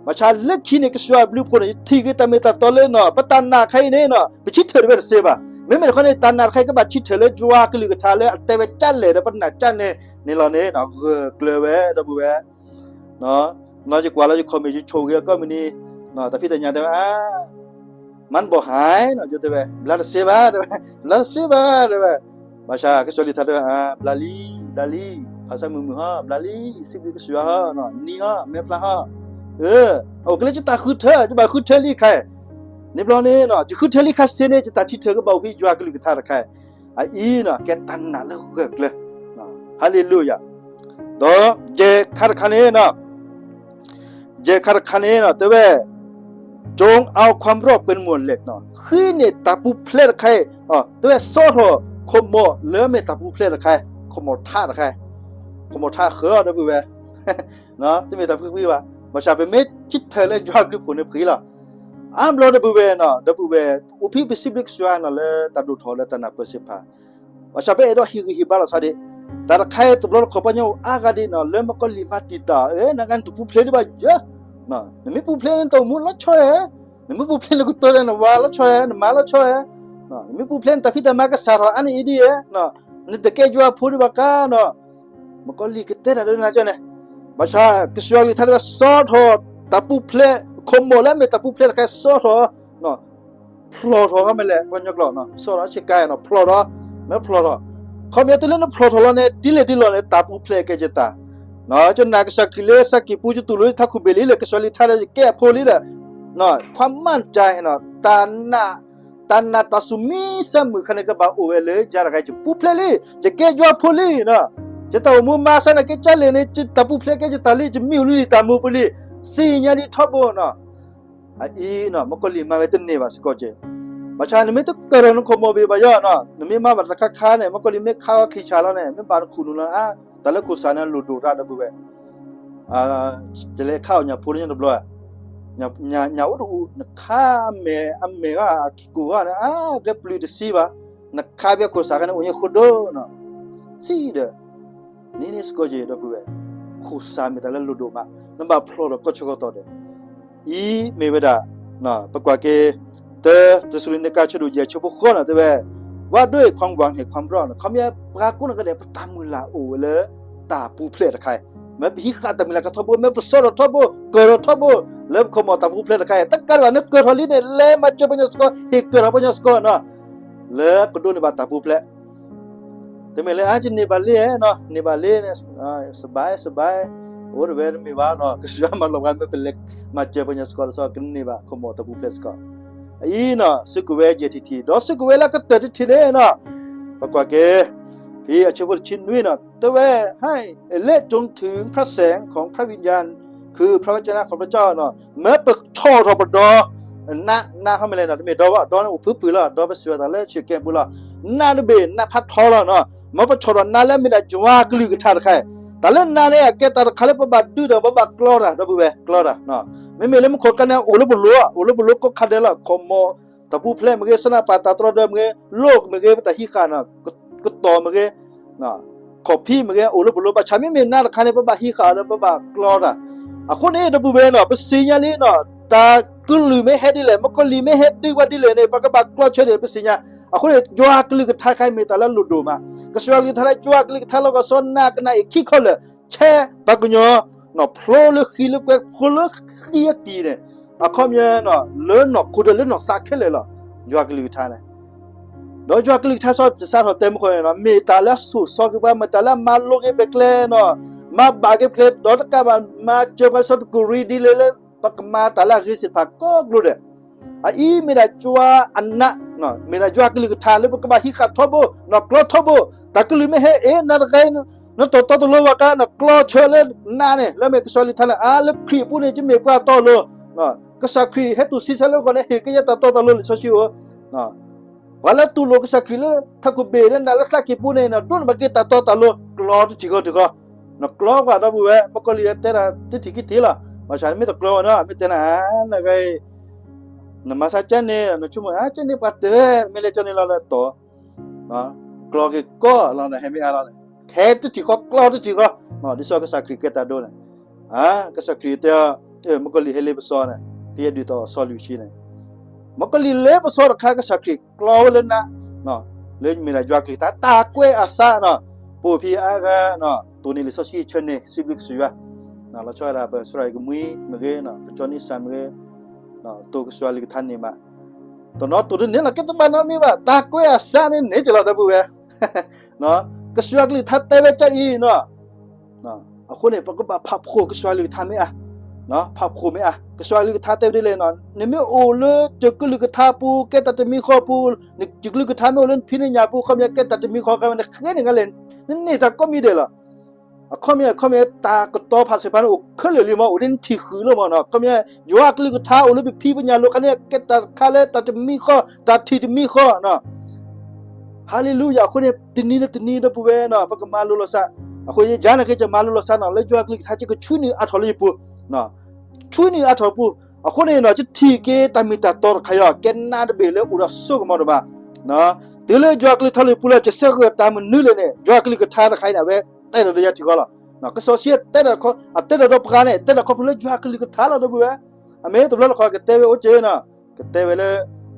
ဘၣ်ဆၣ်လၢခံန့ၣ် ကစၢ်ယွၤဘျုးဖှိၣ်န့ၣ် ယထံၣ်က့ၤတၢ်မ့ၢ်တၢ်တီလၢနီၤ ပတၢ်နာ်တခါအံၤန့ၣ်နီၤ ပဆံထၢၣ်တဝဲတသ့ဘၣ်. မ့မ့ၢ်တခီန့ၣ် တၢ်နာ်တခါအံၤ ကဘၣ်ဆံထၢၣ်လၢယွၤကလုၢ်ကထါလၢအတဲဝဲကလဲၣ်ဒီး ပနာ်ကန့ၣ်န့ၣ်လီၤန့ၣ် ဂၢၢ်ကျၢၤဝဲဒီပုၢ်ဝဲၢ် နီၤယကွၢ်လီၤယ comment ယဆိၣ်ဂ့ၤအကီၢ်မုၢ်နံၤ, တၢ်ဖံးတၢ်ညၣ်တဲဝဲ မ့ၢ်ဘၣ်ဟါနီၤ ယတဲဝဲ ဘျါတသ့ဘၣ်တဲဝဲ, ဘျါတသ့ဘၣ် တဲဝဲ, ဘၣ်ဆၣ်ကစၢ်ယွၤကလုၢ်ကထါတဲဝဲ ဘျါလံ, ဘျါလံ, ဖးဆါမုာ်မုာ်ဟီ ဘျါလံ, စံးဘျုးကစၢ်ယွၤဟီနီၤ နံၤဟီ မဲာ်ဖျါဟီ, အၢ, အအိၣ်က့ၤလၢယတၢ်ဃုထၢ ယဘၣ်ဃုထၢလံခါအံၤ, န့ၣ်ဘျီန့ၣ်နီၤ ယဃုထၢလံခါစ့န့ၣ် ယတၢ်ဆံထၢၣ်ကဘၣ်အိၣ်ဖဲယွၤကလုၢ်ကထါတခါအံၤ, အအံၤနီၤ ကဲတၢ်နာ်လၢဂၢၢ်ကျၢၤ, ဟါလ့လူယၤ ဒီးယဲၢ်ခါတခါန့ၣ်နီၤ ယဲၢ်ခါတခါန့ၣ်နီၤ တဲဝဲ จงเอาความรอดเป็นเหมือนเหล็กနီၤ ဃုန့ၢ်တၢ်ပူၤဖျဲးတခါအံၤ, တဲဝဲ ဆီထီၣ်ခိၣ်မီၢ်လၢမ့ၢ်တၢ်ပူၤဖျဲးတခါ, ခိၣ်မီၢ်ထးတခါ, ခိၣ်မီၢ်ထးဃၢၤဒီပုၢ်ဝဲၢ်, တမ့ၢ်တၢ်ဖှံဖှံဘၣ်, ဘၣ်ဆၣ်ပမ့ၢ်ဆံထၢၣ်လၢယွၤဘျုးဖှိၣ်န့ၣ်ပှဲၤလီၤ. အါဘျီဒီပုၢ်ဝဲၢ်နီၤ ဒီပုၢ်ဝဲၢ် အိၣ်ဖဲပစံးဘျုးကစၢ်ယွၤနီၤ လၢတၢ်ဒိၣ်ထီၣ်လၢတၢ်နၢ်ပၢၢ်သ့ၣ်တဖၣ် ဘၣ်ဆၣ်ပအဲၣ်ဒိးဟ့ၣ်ဂံၢ်ဟ့ၣ်ဘါလီၤသးဒံး, တၢ်တခါအံၤတဘျီတခီၣ်ပှၤကညီအိၣ်အါဂၤဒံးနီၤ လၢမုၣ်ကီၤလံၢ်မၤတံာ်တာ်, နဂၤနတပူၤဖျဲးဒံးဘၣ်ယဲ, နမ့ၢ်ပူၤဖျဲးန့ၣ် နတၢ်အိၣ်မူလီၤဆီဧါ, နမ့ၢ်ပူၤဖျဲးန့ၣ် နကတိၤဒီးနဝၤလီၤဆီဧါ, နမါလီၤဆီဧါ, နမ့ၢ်ပူၤဖျဲးန့ၣ်တၢ်ဖံးတၢ်မၤကစၢ်ထီၣ်အါန့ၢ်အံၤဒ်ဧါ, နတကဲယွၤဖိဒံးဘၣ်ကါနီၤ မုၣ်ကီၤလံၢ်ကတဲတၢ်ဒ်န့ၣ်ကန့ၣ်, ဘၣ်ဆၣ်ကစၢ်ယွၤကလုၢ်ကထါတဲဝဲ ဆီထီၣ်တၢ်ပူၤဖျဲး, ခိၣ်မီၢ်လၢအမ့ၢ်တၢ်ပူၤဖျဲးတခါ ဆီထီၣ်, ဖျိးထီၣ်မ့ၢ်လဲၣ် ပှၤကညီကျိာ်, ဆီထီၣ်ဆ့ကၤနီၤ ဖျိးထီၣ်, မ့ၢ်ဖျိးထီၣ်, ခီပညီတုၤလၢနဖျိးထီၣ်လီၤန့ၣ် ဒ်လဲၣ်ဒ်လဲၣ်န့ၣ် တၢ်ပူၤဖျဲးကဲယတၢ်, ယနာ်ကစၢ်ခရံာ်လၢယသးကံၢ်ပူၤ ယတူၢ်လိာ်ယထးခိၣ်ဘ့ၣ်လံလၢကစၢ်ယွၤကလုၢ်ကထါဒီးယကဲအဖိလံဒီး, ခွါမၣ်တၢ်နီၤ တၢ်နာ်, တၢ်နာ်တၢ်သူၣ်မံသးမုာ်ခါန့ၣ် ကဘၣ်အိၣ်ဝဲလၢယၤတဂၤ ယပူၤဖျဲးလံ, ယကဲယွၤဖိလံနီၤ, ယတၢ်အိၣ်မူမၤစၢၤန့ၣ်က့ၤကၢ်လဲၣ်န့ၣ် ယတၢ်ပူၤဖျဲးကဲယတၢ်လံ, ယမံၤအိၣ်လၢလံာ်တၢ်မူပူၤလံ, သ့ၣ်ညါဒ်ထီဘိနီၤ, အအံၤနီၤ မုၣ်ကီၤလံၢ်မၤဝဲတန့ၢ်ဘၣ်စ့ၢ်ကီးက့ၤ, ဘၣ်ဆၣ်နမ့ၢ်တကၢၢ်ထီၣ်နခိၣ်မီၢ်ဘ့ၣ်ဘၣ်ယီၤနီၤ နမ့ၢ်မၤဘၣ်တၢ်တခါခါန့ၣ် မုၣ်ကီၤလံၢ်မ့ၢ်ခးအီၤခံဆၣ်လီၤန့ၣ် မ့ၢ်ဘၣ်နခူၣ်နူာ်လီၤ, တၢ်လၢခိၣ်စးန့ၣ်လိၣ်ဒိၣ်တၢ်ဒီပုၢ်ဝဲၢ် ယလဲၤခးအီၣ်ညၣ်ဖိလၢညါတဘျီ, ညၣ်အိၣ်တအူး နခးအမဲာ်အမဲာ်ဂ့ၤ အခံကိၢ်ဂ့ၤန့ၣ် အါ ကဲပျုၢ်တသံဘၣ်, နခးဖဲခိၣ်စးခါန့ၣ် အိၣ်ညါဃိဒိနီၤ, သံဒီး, န့ၣ်န့ၣ်စ့ၢ်ကီးက့ၤဒီပုၢ်ဝဲၢ်, ခိၣ်စးမ့ၢ်တၢ်လၢလိၣ်ဒိၣ်မး, နဘၣ်ဖျိးထီၣ်ကီၢ်ဆၢကတီၢ်ဒီး အံၤမ့ၢ်ဝဲဒၣ်, ပကွၢ်က့ၤ, တၢ သ့းစၤလနံကါ ဆၢဒိၣ်ယဲၢ် ဆၢဖိဃိးန့ၣ် တဲဝဲ, ဝဲဒၣ် ความหวังแห่งความรอดန့ၣ် ခီပညီ ပှၤကိးဂၤဒဲး ပတၢ်မုၢ်လၢ်အိၣ်ဝဲလၢ တၢ်ပူၤဖျဲးတခါအံၤ, မ့ၢ်ပဟံးဃာ်တၢ်မုၢ်လၢ်ကထီဘိ မ့ၢ်ပဆီထီၣ်ထီဘိ ကၢၢ်ထီၣ်ထီဘိ လၢပခိၣ်မီၢ်တၢ်ပူၤဖျဲးတခါအံၤ တကးဒံးဘၣ် နကၢၢ်ထီၣ်လံန့ၣ် လဲၤမၤစၢၤပှၤကညီစ့ၢ်ကီး ဟ့ၣ်ကၢၢ်ထီၣ်ပှၤကညီစ့ၢ်ကီးနီၤ လၢကဒိးန့ၢ်ဘၣ်တၢ်ပူၤဖျဲး တမ့ၢ်လၢအါ ယန့ၢ်ဘၣ်လံနီၤ န့ၢ်ဘၣ်လံန့ၣ် စဘၢၣ်စဘၢၣ် အိၣ်တဝဲတမ့ၢ်ဘၣ်နီၤ ကစၢ်ယွၤမၤလီၤပှၤ မ့ၢ်ပလဲၤမၤစၢၤပှၤကညီစ့ၢ်ကီးဒီး ကန့ၢ်ဘၣ်ခိၣ်မီၢ်တၢ်ပူၤဖျဲးစ့ၢ်ကီး အံၤနီၤ စုကဝဲၤယဲၢ်ထံၣ်ထံၣ် ဒီးစုကဝဲၤလၢကတၢၢ်တထံၣ်န့ၣ်နီၤ ပကွၢ်က့ၤ ဖဲအဆၢဖိတဆံနွံနီၤ တဲဝဲ ให้เละจนถึงพระแสงของพระวิญญาณ คือพระวจนะของพระเจ้าနီၤ မ့ၢ်ပဆီၣ်ထီၣ်ပဒီ နး နးဟီမ့ၢ်လဲၣ်နီၤ တမ့ၢ်ဒီဘၣ် ဒီန့ၣ်အိၣ်ဖုၣ်ဖုၣ်လီၤ ဒီပစံးဝဲတၢ်လၢဆၢကဲပူၤလီၤ နးတဘ့ၣ် နးဖးထီလီၤနီၤ မ့ၢ်ပဆီၣ်ထီၣ်နးလၢအမ့ၢ်ဒၣ်ယွၤကလုၢ်ကထါတခါအံၤ တၢ်လၢနးန့ၣ် အကဲတၢ်တခါလၢပဘၣ်ဒုးဒီး ပဘၣ်ကျီတၢ် ဒီပုၢ်ဝဲၢ် ကျီတၢ် မ့မ့ၢ်လၢမူခိၣ်တခါန့ၣ် အိၣ်လၢပလိၤ အိၣ်လၢပလိၤကိးခါဒဲးလီၤ ခိၣ်မီၢ် တၢ်ပူၤဖျဲးမ့ၢ်ဂ့ၤ စနၢ်ပၢၢ်တၢ်တြီဒၢမ့ၢ်ဂ့ၤ လိၣ်မ့ၢ်ဂ့ၤ ပတၢ်ဟံးဃာ်နီၤ ကတီၢ်မ့ၢ်ဂ့ၤ ခီၣ်ဖံးမ့ၢ်ဂ့ၤ အိၣ်လၢပလိၤ ဘၣ်ဆၣ်မ့မ့ၢ်နးတခါန့ၣ် ပဘၣ်ဟံးဃာ်ဒီး ပဘၣ်ကျီတၢ် အဃိန့ၣ် ဒီပုၢ်ဝဲၢ်နီၤ ပသ့ၣ်ညါလံနီၤ တၢ်ကလုၢ်မ့ၢ်ဟဲဒ်လဲၣ် မုၣ်ကီၤလံၢ်မ့ၢ်ဟဲဒုးပှၤဒ်လဲၣ်န့ၣ် ပကဘၣ်ကျီဆၢဒ်လဲၣ် ပသ့ၣ်ညါ အဃိန့ၣ် ယွၤကလုၢ်ကထါခါအံၤမ့ၢ်တၢ်လၢလိၣ်ဒိၣ်မး ကစၢ်ယွၤကလုၢ်ကထါလၢ ယွၤကလုၢ်ကထါလီၢ်ကီၢ်စီ နးကနၣ်အံၤခံခီလၢာ် ဆဲးပှၤကညီ ဖျိလၢဃံလၢကွဲ ဖျိလၢဃံအကံၤန့ၣ် အခီပညီ လၢနီၢ်ခိဒီးလၢနီၢ်သးခဲလၢာ်လီၤ. ယွၤကလုၢ်ကထါန့ၣ် ဒီးယွၤကလုၢ်ကထါစီၤစးထီၣ်တဲမုၢ်ဃီန့ၣ် မ့ၢ်တၢ်လၢအစိာ်စီက့ၤပှၤ, မ့ၢ်တၢ်လၢအမၤလိက့ၤပကျဲနီၤ, မၤဘၣ်က့ၤပကျဲ, ဒီးတကးဘၣ် မၤစၢၤပှၤလၢစီၤပကရံဒ်လဲၣ်လၢ ပကမၤတၢ်လၢအဂ့ၤသ့ၣ်တဖၣ်ကိးကျိၤဒဲး. အအံၤမ့ၢ်ဒၣ်ယွၤအနး, မ့ၢ်ဒၣ်ယွၤကလုၢ်ကထါလၢပကဘၣ်ဟံးဃာ်ထီဘိ, နီၢ်ကျီထီဘိ, တၢ်ကလုၢ်မ့ၢ်ဟဲအ့ၣ်နၤတဂၤ နတီၤတီတလိၤဘၣ်ကါ နကျီဆၢလၢနးန့ၣ် လၢမ့ၢ်ကစၢ်ကလုၢ်ကထါန့ၣ် အါလၢခရံာ်အပူၤန့ၣ် ယမ့ၢ်ပှၤတီလိၤ, ကစၢ်ခရံာ်ဟဲတူၢ်ဆံဆဲလၢအဂီၢ်န့ၣ် ဟ့ၣ်က့ၤယဲတၢ်တီတၢ်လိၤ လံာ်စီဆှံအိၣ် ပှၤလၢတူၢ်လိာ်ကစၢ်ခရံာ်လၢထးခိၣ်ဘ့ၣ်လၢနးလၢသးကံၢ်ပူၤန့ၣ် ဒိးန့ၢ်ဘၣ်က့ၤတၢ်တီတၢ်လိၤ ကျီတထံၣ်ဃီတထံၣ်ဃီ, နကျီကွၢ်ဒီပုၢ်ဝဲၢ် မုၣ်ကီၤလံၢ်တဲဒၣ်တထံၣ်ခံထံၣ်လီၤ. ဘၣ်ဆၣ်နမ့ၢ်တကျီဝဲနီၤ မ့ၢ်တဲနၤ နဂၤအံၤ နမၤဆါကဲန့ၣ် နဆိကမိၣ် ကဲန့ၣ်ပှၤတၢ် မ့ၢ်လဲၤကဲန့ၣ်လီၤလၢတီၤ ကျီက့ၤကီလီၤ ဟဲမ့ၢ်အါလီၤန့ၣ် ထဲတထံၣ်ဃီကျီတထံၣ်ဃီ, ဒ်သိးကစၢ်ခရံာ်ကဲတၢ်ဒိန့ၣ်, ကစၢ်ခရံာ်တဲ မုၣ်ကီၤလံၢ်ဟဲလ့ပစီန့ၣ် ကယဲၢ်ဒုၣ်တီၤစီၤလွံၢ်ဆံန့ၣ်, မုၣ်ကီၤလံၢ်လ့ပစီတခါ ကစၢ်ခရံာ်ကျီဝဲလၢနး, လၢမ့ၢ်ဒၣ်ယွၤကလုၢ်ကထါ တၢ်ကွဲးအသးနီၤ, ပိာ်ဖံးအါဂၤ တိၢ်န့ၢ်လံာ်စီဆှံဆၢန့ၣ် စံးဘျုးကစၢ်ယွၤ, လီၤဆီဒၣ်ပသရၣ်ကမှံမ့ၢ်ဂ့ၤ ပကၠီနံၣ်စၢ်မ့ၢ်ဂ့ၤ တိၢ်ကစၢ်ယွၤကလုၢ်ကထါန့ၣ်မး, တနီၤတိၢ်တန့ၢ်လီၤ ကဲတဘၣ်နီတမံၤဘၣ် တၢ်ကွဲးအသးန့ၣ်န့ၣ်ကလီၤ ဒီပုၢ်ဝဲၢ်, ကစၢ်ယွၤကလုၢ်ကထါတဲဝဲကအံၤနီၤ, အဃိန့ၣ် ပကဘၣ်ဖးဖှိၣ်ကစၢ်ယွၤကလုၢ်ကထါမ့ၢ်အါ, ဖးဖှိၣ်မ့ၢ်အါ, ကစၢ်ယွၤကလုၢ်ကထါတဲဝဲဒ်လဲၣ်နီၤ, နမ့ၢ်အိၣ်လၢယကလုၢ်ကထါပူၤ ကဲတၢ်တမံၤဃီပူၤ, ယကလုၢ်ကထါမ့ၢ်အိၣ်လၢနဖံးနညၣ်ပူၤ ခီပညီ ကဲတၢ်တမံၤဃီ ခီပညီ နဃ့န့ၢ်ကလဲၣ်, နန့ၢ်တၢ်ကိးမံၤဒဲးလီၤ. အခီပညီ အခီပညီ တၢ်ကတီၤဖးသ့ၣ်တဖၣ်န့ၣ် အိၣ်ခဲလၢာ်လံမး အိၣ်ဒ်နထံၣ်ဃုာ်လီၤမးနီၤ, အခီပညီ ယွၤကလုၢ်ကထါအိၣ်လၢပဖံးပညၣ်လိၤခါန့ၣ် ကဲတၢ်တခါလၢတၢ်တမံၤဃီ တၢ်ထံၣ်တမံၤဃီနီၤ, ဟါလ့လူယၤ, အဃိန့ၣ် တနံၤန့ၣ်တနံၤ ဒီပုၢ်ဝဲၢ်နီၤ ပကမၤလိလီၤသး, အဃိယၤန့ၣ်က့ ယမၤလိလီၤသးနီၤ လၢယွၤကလုၢ်ကထါ ယကဆူနုာ်အါထီၣ်လၢယပူၤ, ဆူနုာ်အါထီၣ်ပူၤ, အဃိန့ၣ်နီၤ ယထံၣ်က့ၤတၢ်မ့ၢ်တၢ်တီတခါအံၤ ကဲနးတဘ့ၣ်လၢအိၣ်ဒီးစိကမီၤဒိၣ်မး, တုၤလၢယွၤကလုၢ်ကထါလၢယပူၤလၢ ယဆၢဂ့ၤတၢ်မနုၤလဲၣ်န့ၣ် ယွၤကလုၢ်ကထါတခါအံၤန့ၣ် အဝဲတဲဒီးယၤထံၣ်ဃီလီၤ. ကစီၣ်ဆံးတဲဒီး အတဲဒီးပှၤန့ၣ် တဲဒီးခီဖျိလၢယွၤကလုၢ်ကထါလီၤ ဒီပုၢ်ဝဲၢ်, အမ့ၢ်တဘျီလၢခီကတဲဝဲအိၣ်က့နီၤ, ကတဲဝဲလၢ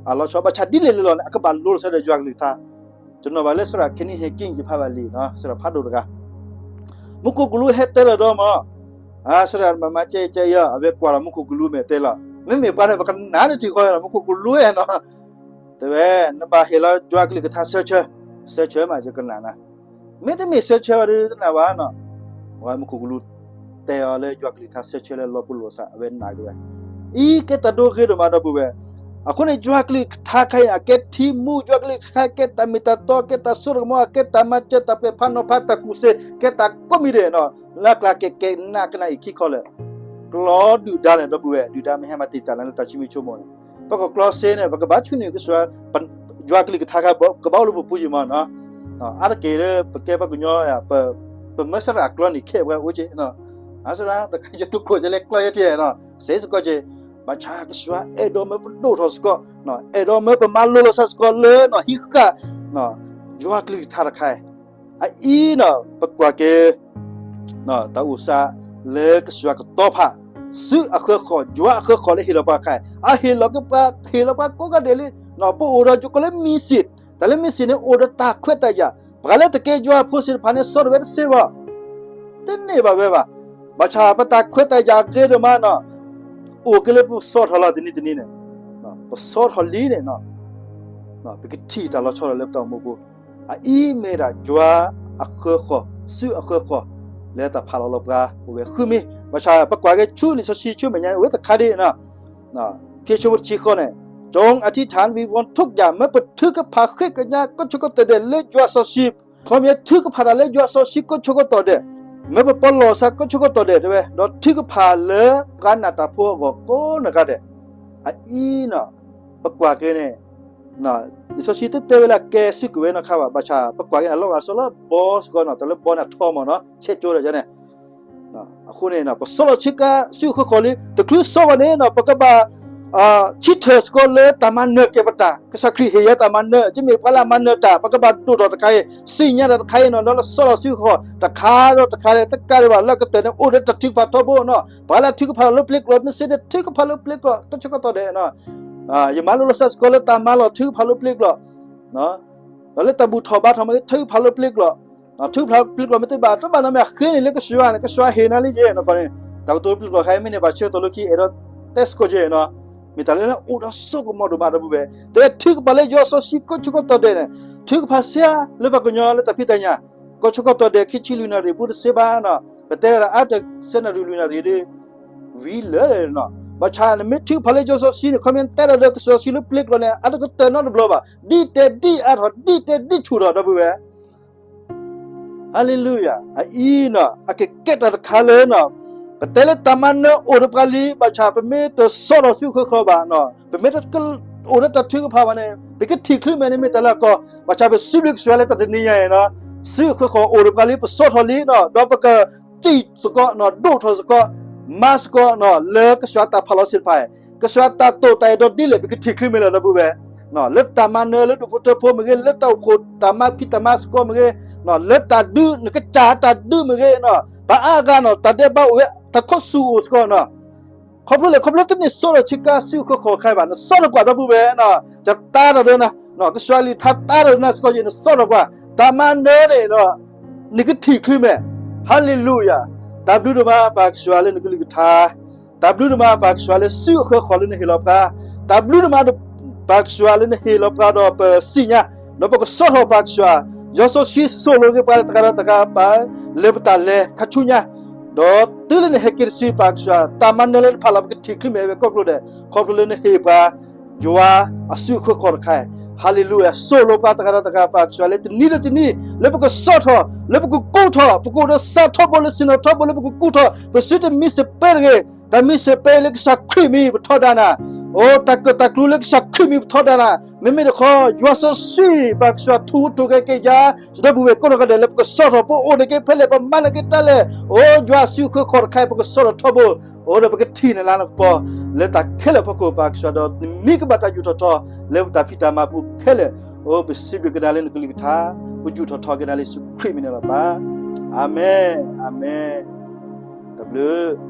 အလီၤဆီ ဘၣ်ဆၣ်ဒ်လဲၣ်လဲၣ်လီၤန့ၣ် အကဘၣ်လိလီၤသးဒီးယွၤကလုၢ်ကထါ, တနီၤဘၣ်လၢသရၣ် Kenny Hagin ယဖးဘၣ်လံနီၤ သရၣ်ဖးဒိၣ်တဂၤ, မူခိၣ်ကလူးဟဲတဲလီၤဒီးမး, သရၣ်မၤမၤကဲကဲအံၤ အဝဲကွၢ်လီၤမူခိၣ်ကလူးမဲာ်တဲလီၤ, မ့မ့ၢ်ပှၤန့ၣ် ပကနၣ်န့ၣ်ထံၣ်ဃီနီၤ မူခိၣ်ကလူးနီၤ, တဲဝဲ နဘၣ်ဟ့ၣ်လီၤယွၤကလုၢ်ကထါဆၢဆၢ, ဆၢဆၢမး ယကနၣ်နၤ, မ့တမ့ၢ်ဆၢဆၢဘၣ်ဒီးတနၢ်ဘၣ်နီၤ, ဝဲမူခိၣ်ကလူး တဲအီၤလၢယွၤကလုၢ်ကထါဆၢဆၢလၢလီၤပူၤလိာ်သး အဝဲနာ်က့ၤဝဲ, အံၤကဲတၢ်ဒိဂ့ၤဒိၣ်မး ဒီပုၢ်ဝဲၢ်, အဃိန့ၣ် ယွၤကလုၢ်ကထါခါအံၤ အကဲထံမူ, ယွၤကလုၢ်ကထါ ကဲတၢ်မ့ၢ်တၢ်တီ ကဲတၢ်စိတၢ်ကမီၤ ကဲတၢ်မၤစၢၤ တၢ်ပှဲၤဖးနီၤဖး တၢ်ကူၣ်သ့ ကဲတၢ်ကိးမံၤဒဲးနီၤ, လၢအကျါကဲကဲနးကနးအံၤခံခီလၢာ်, ကျီဒုၣ်ဒါန့ၣ် ဒီပုၢ်ဝဲၢ် ဒုၣ်ဒါမ့ၢ်ဟဲမၤတံာ်တာ်နၤလၢတၢ်ဆိမိၣ်ဆိကမိၣ်န့ၣ်, ပကကျီစ့န့ၣ် ပကဘၣ်ဆူနုာ်ကစၢ် ယွၤကလုၢ်ကထါခါ ကဘၣ်အိၣ်လၢပပူၤယံၤမးနီၤ, အါတက့ၢ်လၢပကဲပှၤကညီ ပမၢသရၣ်ကျီန့ၣ် ခဲပှၤအိၣ်က့ၤနီၤ, အါစရၣ် တခါယတူၢ်ခိၣ်ကလဲၤကျီယဲၢ်ထံနီၤ, စ့စ့ၢ်ကီးက့ၤ, ဘၣ်ဆၣ်ကစၢ်အဲၣ်ဒိးမၢပဒိၣ်ထီၣ်စ့ၢ်ကီး, အဲၣ်ဒိးမၢပမၤလိလီၤသးစ့ၢ်ကီးလၢနီၢ်ဟံးဃာ် ယွၤကလုၢ်ကထါတခါ, အအံၤနီၤ ပကွၢ်က့ၤ တၢ်အိၣ်သး လၢကစၢ်ယွၤကတီၤဖး စုအဃၢၤဃီၤ ယွၤအဃၢၤဃီၤလၢဟ့ၣ်လီၤပှၤခါ, အဟ့ၣ်လီၤက့ၤပှၤ ဟ့ၣ်လီၤပှၤကိးဂၤဒဲးလံ, ပအိၣ်ဒီးယိၤကီးလၢ mission, တၢ်လၢ mission န့ၣ် အိၣ်ဒီးတၢ်ခွဲးတၢ်ယာ်, ပှၤလၢတကဲယွၤအဖိသ့ၣ်တဖၣ်န့ၣ် ဆီတဝဲတသ့ဘၣ်, တန့ၢ်ဘၣ်ဝဲဘၣ်, ဘၣ်ဆၣ်ပတၢ်ခွဲးတၢ်ယာ်ဂ့ၤဒိၣ်မးနီၤ, အိၣ်က့ၤလၢပဆီထီၣ်လီၤတနံၤတနံၤန့ၣ်, ပဆီထီၣ်လံန့ၣ်နီၤ, ပကထံၣ်တၢ်လီၤဆီလီၤလၢပတၢ်အိၣ်မူပူၤ, အအံၤမ့ၢ်ဒၣ်ယွၤအဃၢၤဃီၤ စုအဃၢၤဃီၤ လၢတၢ်ဖးလီၤလီၤပှၤ အိၣ်ဝဲဃုမံၤ, ဘၣ်ဆၣ်ပကွၢ်က့ၤဆူလံာ်စီဆှံဆူမဲာ်ညါန့ၣ် အိၣ်ဝဲတခါဒ်နီၤ, ဖဲဆိတဆံဃီန့ၣ်, จงอธิษฐานวิงวอนทุกอย่าง မၢပထုကဖၣ်ဃ့ကညးကိးဆၢကတီၢ်ဒဲးလၢယွၤစီဆှံ, ခီမ့ၢ်ထုကဖၣ်တၢ်လၢယွၤစီဆှံကိးဆၢကတီၢ်ဒဲး, မၢပပီလီၢ်သးကိးဆၢကတီၢ်ဒဲးတဲဝဲ, ဒီးထုကဖၣ်လၢပှၤနၢ်တၢ်ဖိအဂီၢ်ကိးနီၢ်ဂၤဒဲး, အအံၤနီၤ, ပကွၢ်က့ၤန့ၣ် လံာ်စီဆှံတတဲဝဲလၢအကဲစုကဝဲၤနီတခါဘၣ်, ဘၣ်ဆၣ်ပကွၢ်က့ၤန့ၣ် လီၤဂာ်စီလၢဘီစ့ၢ်ကီးနီၤ, တၢ်လၢဘီန့ၣ်ထီမးနီၤ, ဆဲးကၠိဒီးယၤန့ၣ်, အဃိန့ၣ် ပဆီလီၤဆ့ကၤစုဃၢၤဃီၤလံ, တချုးဆီဘၣ်န့ၣ်နီၤ ပကဘၣ် ဆံထၢၣ်စ့ၢ်ကီးလၢတၢ်မၤနၢၤကဲၤပတၢ်, ကစၢ်ခရံာ်ဟ့ၣ်ယၤတၢ်မၤနၢၤ, ယမ့ၢ်ပှၤလၢအမၤနၢၤတၢ်, ပကဘၣ်ဒိၣ်ထီၣ်တခါအံၤ, သ့ၣ်ညါတၢ်တခါအံၤနီၤ, ဒီးလၢဆီလီၤစုဃၢၤဃီၤတခါဒီးတခါဒီး တကးဒံးဘၣ် လၢကတၢၢ်န့ၣ် အိၣ်ဒီးတၢ်ထုကဖၣ်ထီဘိနီၤ, ပှၤလၢထုကဖၣ်လီၤလၢပျ့ၤကျိာ်, မ့ၢ်စ့ၢ်ကီးထုကဖၣ်လၢပျ့ၤကျိာ် ကိးဆၢကတီၢ်ဒဲးနီၤ, ယမၤလိလီၤသးစ့ၢ်ကီးလၢတၢ်မၤလီၤထုကဖၣ်လၢပျ့ၤကျိာ်, ဒီးလၢတၢ်ဘူၣ်ထီၣ်ဘါထီၣ်မ့ၢ်ဂ့ၤ ထုကဖၣ်လၢပျ့ၤကျိာ်, ထုကဖၣ်လၢပျ့ၤကျိာ်မ့ၢ်တဘၣ် တဘၣ်နီတမံၤ အဃ့န့ၣ်လၢကစၢ်ယွၤန့ၣ် ကစၢ်ယွၤဟ့ၣ်နၤလံယဲၢ်နီၤ, တၢ်ကတိၤပျ့ၤကျိာ်ခါအံၤ မ့ၢ်န့ၢ်ဘၣ်ဆၢကတီၢ်လၢခံ အဲၣ်ဒိး တဲစ့ၢ်ကီးကဲနီၤ, မ့ၢ်တၢ်လၢအိၣ်ဒီးစိကမီၤဒိၣ်မးဒီပုၢ်ဝဲၢ်, တဲထုကဖၣ်လၢယွၤစီဆှံကီၢ်ဆၢကတီၢ်ဒဲးန့ၣ်, ထုကဖၣ်ဆံးလၢပှၤကညီလၢတၢ်ဖံးတၢ်ညၣ်, ကီၢ်ဆၢကတီၢ်ဒဲး ခံဆံလွံၢ်နၣ်ရံၣ်ပူၤတသ့ဘၣ်နီၤ, ပတဲဒၣ်လၢအါတဆံနၣ်ရံၣ်လွံၢ်နၣ်ရံၣ်ဒီး ဝံၤလၢာ်နီၤ, ဘၣ်ဆၣ်နမ့ၢ်ထုကဖၣ်လၢယွၤစီဆှံန့ၣ် ခီမ့ၢ်တဲဒၣ်ဒီးကစၢ်စီဆှံလၢပျ့ၤကျိာ်န့ၣ် အတကတၢၢ်နီတဘျီဘၣ်, ဒ်တဲဒ်အါထီၣ် ဒ်တဲဒ်ဆူၣ်ထီၣ်ဒီပုၢ်ဝဲၢ် ဟါလ့လူယၤ, အအံၤနီၤ အကကဲတၢ်တခါလၢနီၤ, ပတဲလၢတၢ်မၤနၢၤအိၣ်ဒီးပှၤလံ, ဘၣ်ဆၣ်ပမ့ၢ်တဆီၣ်ထီၣ်စုဃၢၤဃီၤဘၣ်နီၤ, ပမ့ၢ်တအိၣ်ဒီးတၢ်ထုကဖၣ်ဘၣ်န့ၣ် ပကထံၣ်ချုးမဲာ်န့ၣ်မ့ၢ်တၢ်လၢအကီ, ဘၣ်ဆၣ်ပစံးဘျုးကစၢ်ယွၤလၢတၢ်တနံၤညါအံၤနီၤ, စုဃၢၤဃီၤအိၣ်ဒီးပှၤလံ ပဆီၣ်ထီၣ်လံနီၤ, ဒီးပကစံၣ်စ့ၢ်ကီးနီၤ, ဒိၣ်ထီၣ်စ့ၢ်ကီး, မၤစ့ၢ်ကီးနီၤ, လၢကစၢ်တၢ်ဖးလီၤသ့ၣ်တဖၣ်, ကစၢ်တၢ်တိာ်တၢ်အဲၣ်ဒိးဒ်လဲၣ် ပကထံၣ်ချုးမဲာ်လီၤဒီပုၢ်ဝဲၢ် လၢတၢ်မၤနၢၤလၢဒူၣ်ဖိထၢဖိမ့ၢ်ဂ့ၤ, လၢတၢ်အိၣ်ဖှိၣ်တၢ်မၤဖံးတၢ်မၤစ့ၢ်ကီးမ့ၢ်ဂ့ၤ, လၢတၢ်ဒုး နကစၢ်တၢ်ဒုးမ့ၢ်ဂ့ၤ, ပှၤအါဂၤနီၤ တၢ်ဒဲးဘးအိၣ်ဝဲ တၢ်ခီဆူၣ်အိၣ်စ့ၢ်ကီးနီၤ, ခီဖျိလဲၣ် ခီဖျိတန့ၢ်ဆီၣ်ထီၣ်ဆ့ကၤစုဃၢၤဃီၤခဲဘၣ်, နဆီၣ်ထီၣ်ကွၢ်ဒီပုၢ်ဝဲၢ်, ယတၢ်တၢ်ဒီးနၤ, ကစၢ်လံာ်ထါတၢ်ဒီးနၤစ့ၢ်ကီး နဆီၣ်ထီၣ်ကွၢ်, တၢ်မၤနၢၤန့ၣ် နကထံၣ်ချုးမဲာ်, ဟါလ့လူယၤ, တၢ်ဘျုးဒိၣ်မးပၢ်ကစၢ်လၢနကလုၢ်ကထါ တၢ်ဘျုးဒိၣ်မးပၢ်ကစၢ်လၢစုဃၢၤဃီၤလၢနဟ့ၣ်လီၤပှၤ, တၢ်ဘျုးဒိၣ်မး ပၢ်ကစၢ်လၢနဟ့ၣ်လီၤပှၤဒီးပစံၣ်ညါ, ဒီးပကဆီၣ်ထီၣ်ပၢ်ကစၢ်, ယွၤစီဆှံသိၣ်လိက့ၤပှၤတဂၤဒီးတဂၤပၢ်, လၢပတၢ်လဲၤခါဆူညါ, ဒီးတုၤလၢနဟဲက့ၤတစုပၢ်ကစၢ်, တၢ်မၤနၢၤလၢနဖးလီၤပကထံၣ်ချုးမဲာ်ဝဲကိးကျိၤဒဲး, ခီဖျိလၢနဟ့ၣ်ပှၤ ယွၤအစုဃၢၤဃီၤတခါ, ဟါလ့လူယၤ, သိၣ်လိပှၤတဂၤဒီးတဂၤပၢ်ကစၢ်လၢတနံၤဒီးတနံၤ, လၢပကဆီၣ်ထီၣ်, လၢပကကူၣ်ထီၣ်, ပကအိၣ်ဒီးစးထီဘိလၢဆ့ၣ်နီၤထီဘိလၢပကကူၣ်ထီၣ်, ပစုတမံစပၢတဂ့ၤ, တၢ်မံစပၢလၢကစၢ်ခရံာ်မံၤပထီဒါနၤ, အိၣ်တၢ်ကၢၣ်တၢ်ကျူလၢကစၢ်ခရံာ်မံၤပထီဒါနၤ, မ့မ့ၢ်တခီ ယွၤစီဆှံပၢ်ကစၢ်ထူးထူးကဲကဲယၤ, ဒီပုၢ်ဝဲၢ်ကိးနီၢ်ဂၤဒဲးလၢပကဆီၣ်ထီၣ် ပအိၣ်န့ၢ်က့ၤဖဲလဲၣ် ပမၤန့ၢ်က့ၤတၢ်လဲၣ်, အိၣ်ယွၤအစုဃၢၤဃီၤတခါ ပကဆီၣ်ထီၣ်ထီဘိ, အိၣ်ဒီးပကထံၣ်နလၤနကပီၤ, လၢတၢ်ခဲလၢာ်ဖီခိၣ်ပၢ်ကစၢ်ဒီး နမံၤကဘၣ်တၢ်ယူးထီၣ်ထီ, လၢပတၢ်ဖံးတၢ်မၤပူၤခဲလၢာ်, အိၣ်ပစံးဘျုးက့ၤနၤလၢနကလုၢ်ကထါ, ပယူးထီၣ်ထီက့ၤနၤလၢယ့ၣ်ၡူးခရံာ်မံၤန့ၣ်လီၤပၢ်, အၤမ့ၣ်, အၤမ့ၣ်, တၢ်ဘျုး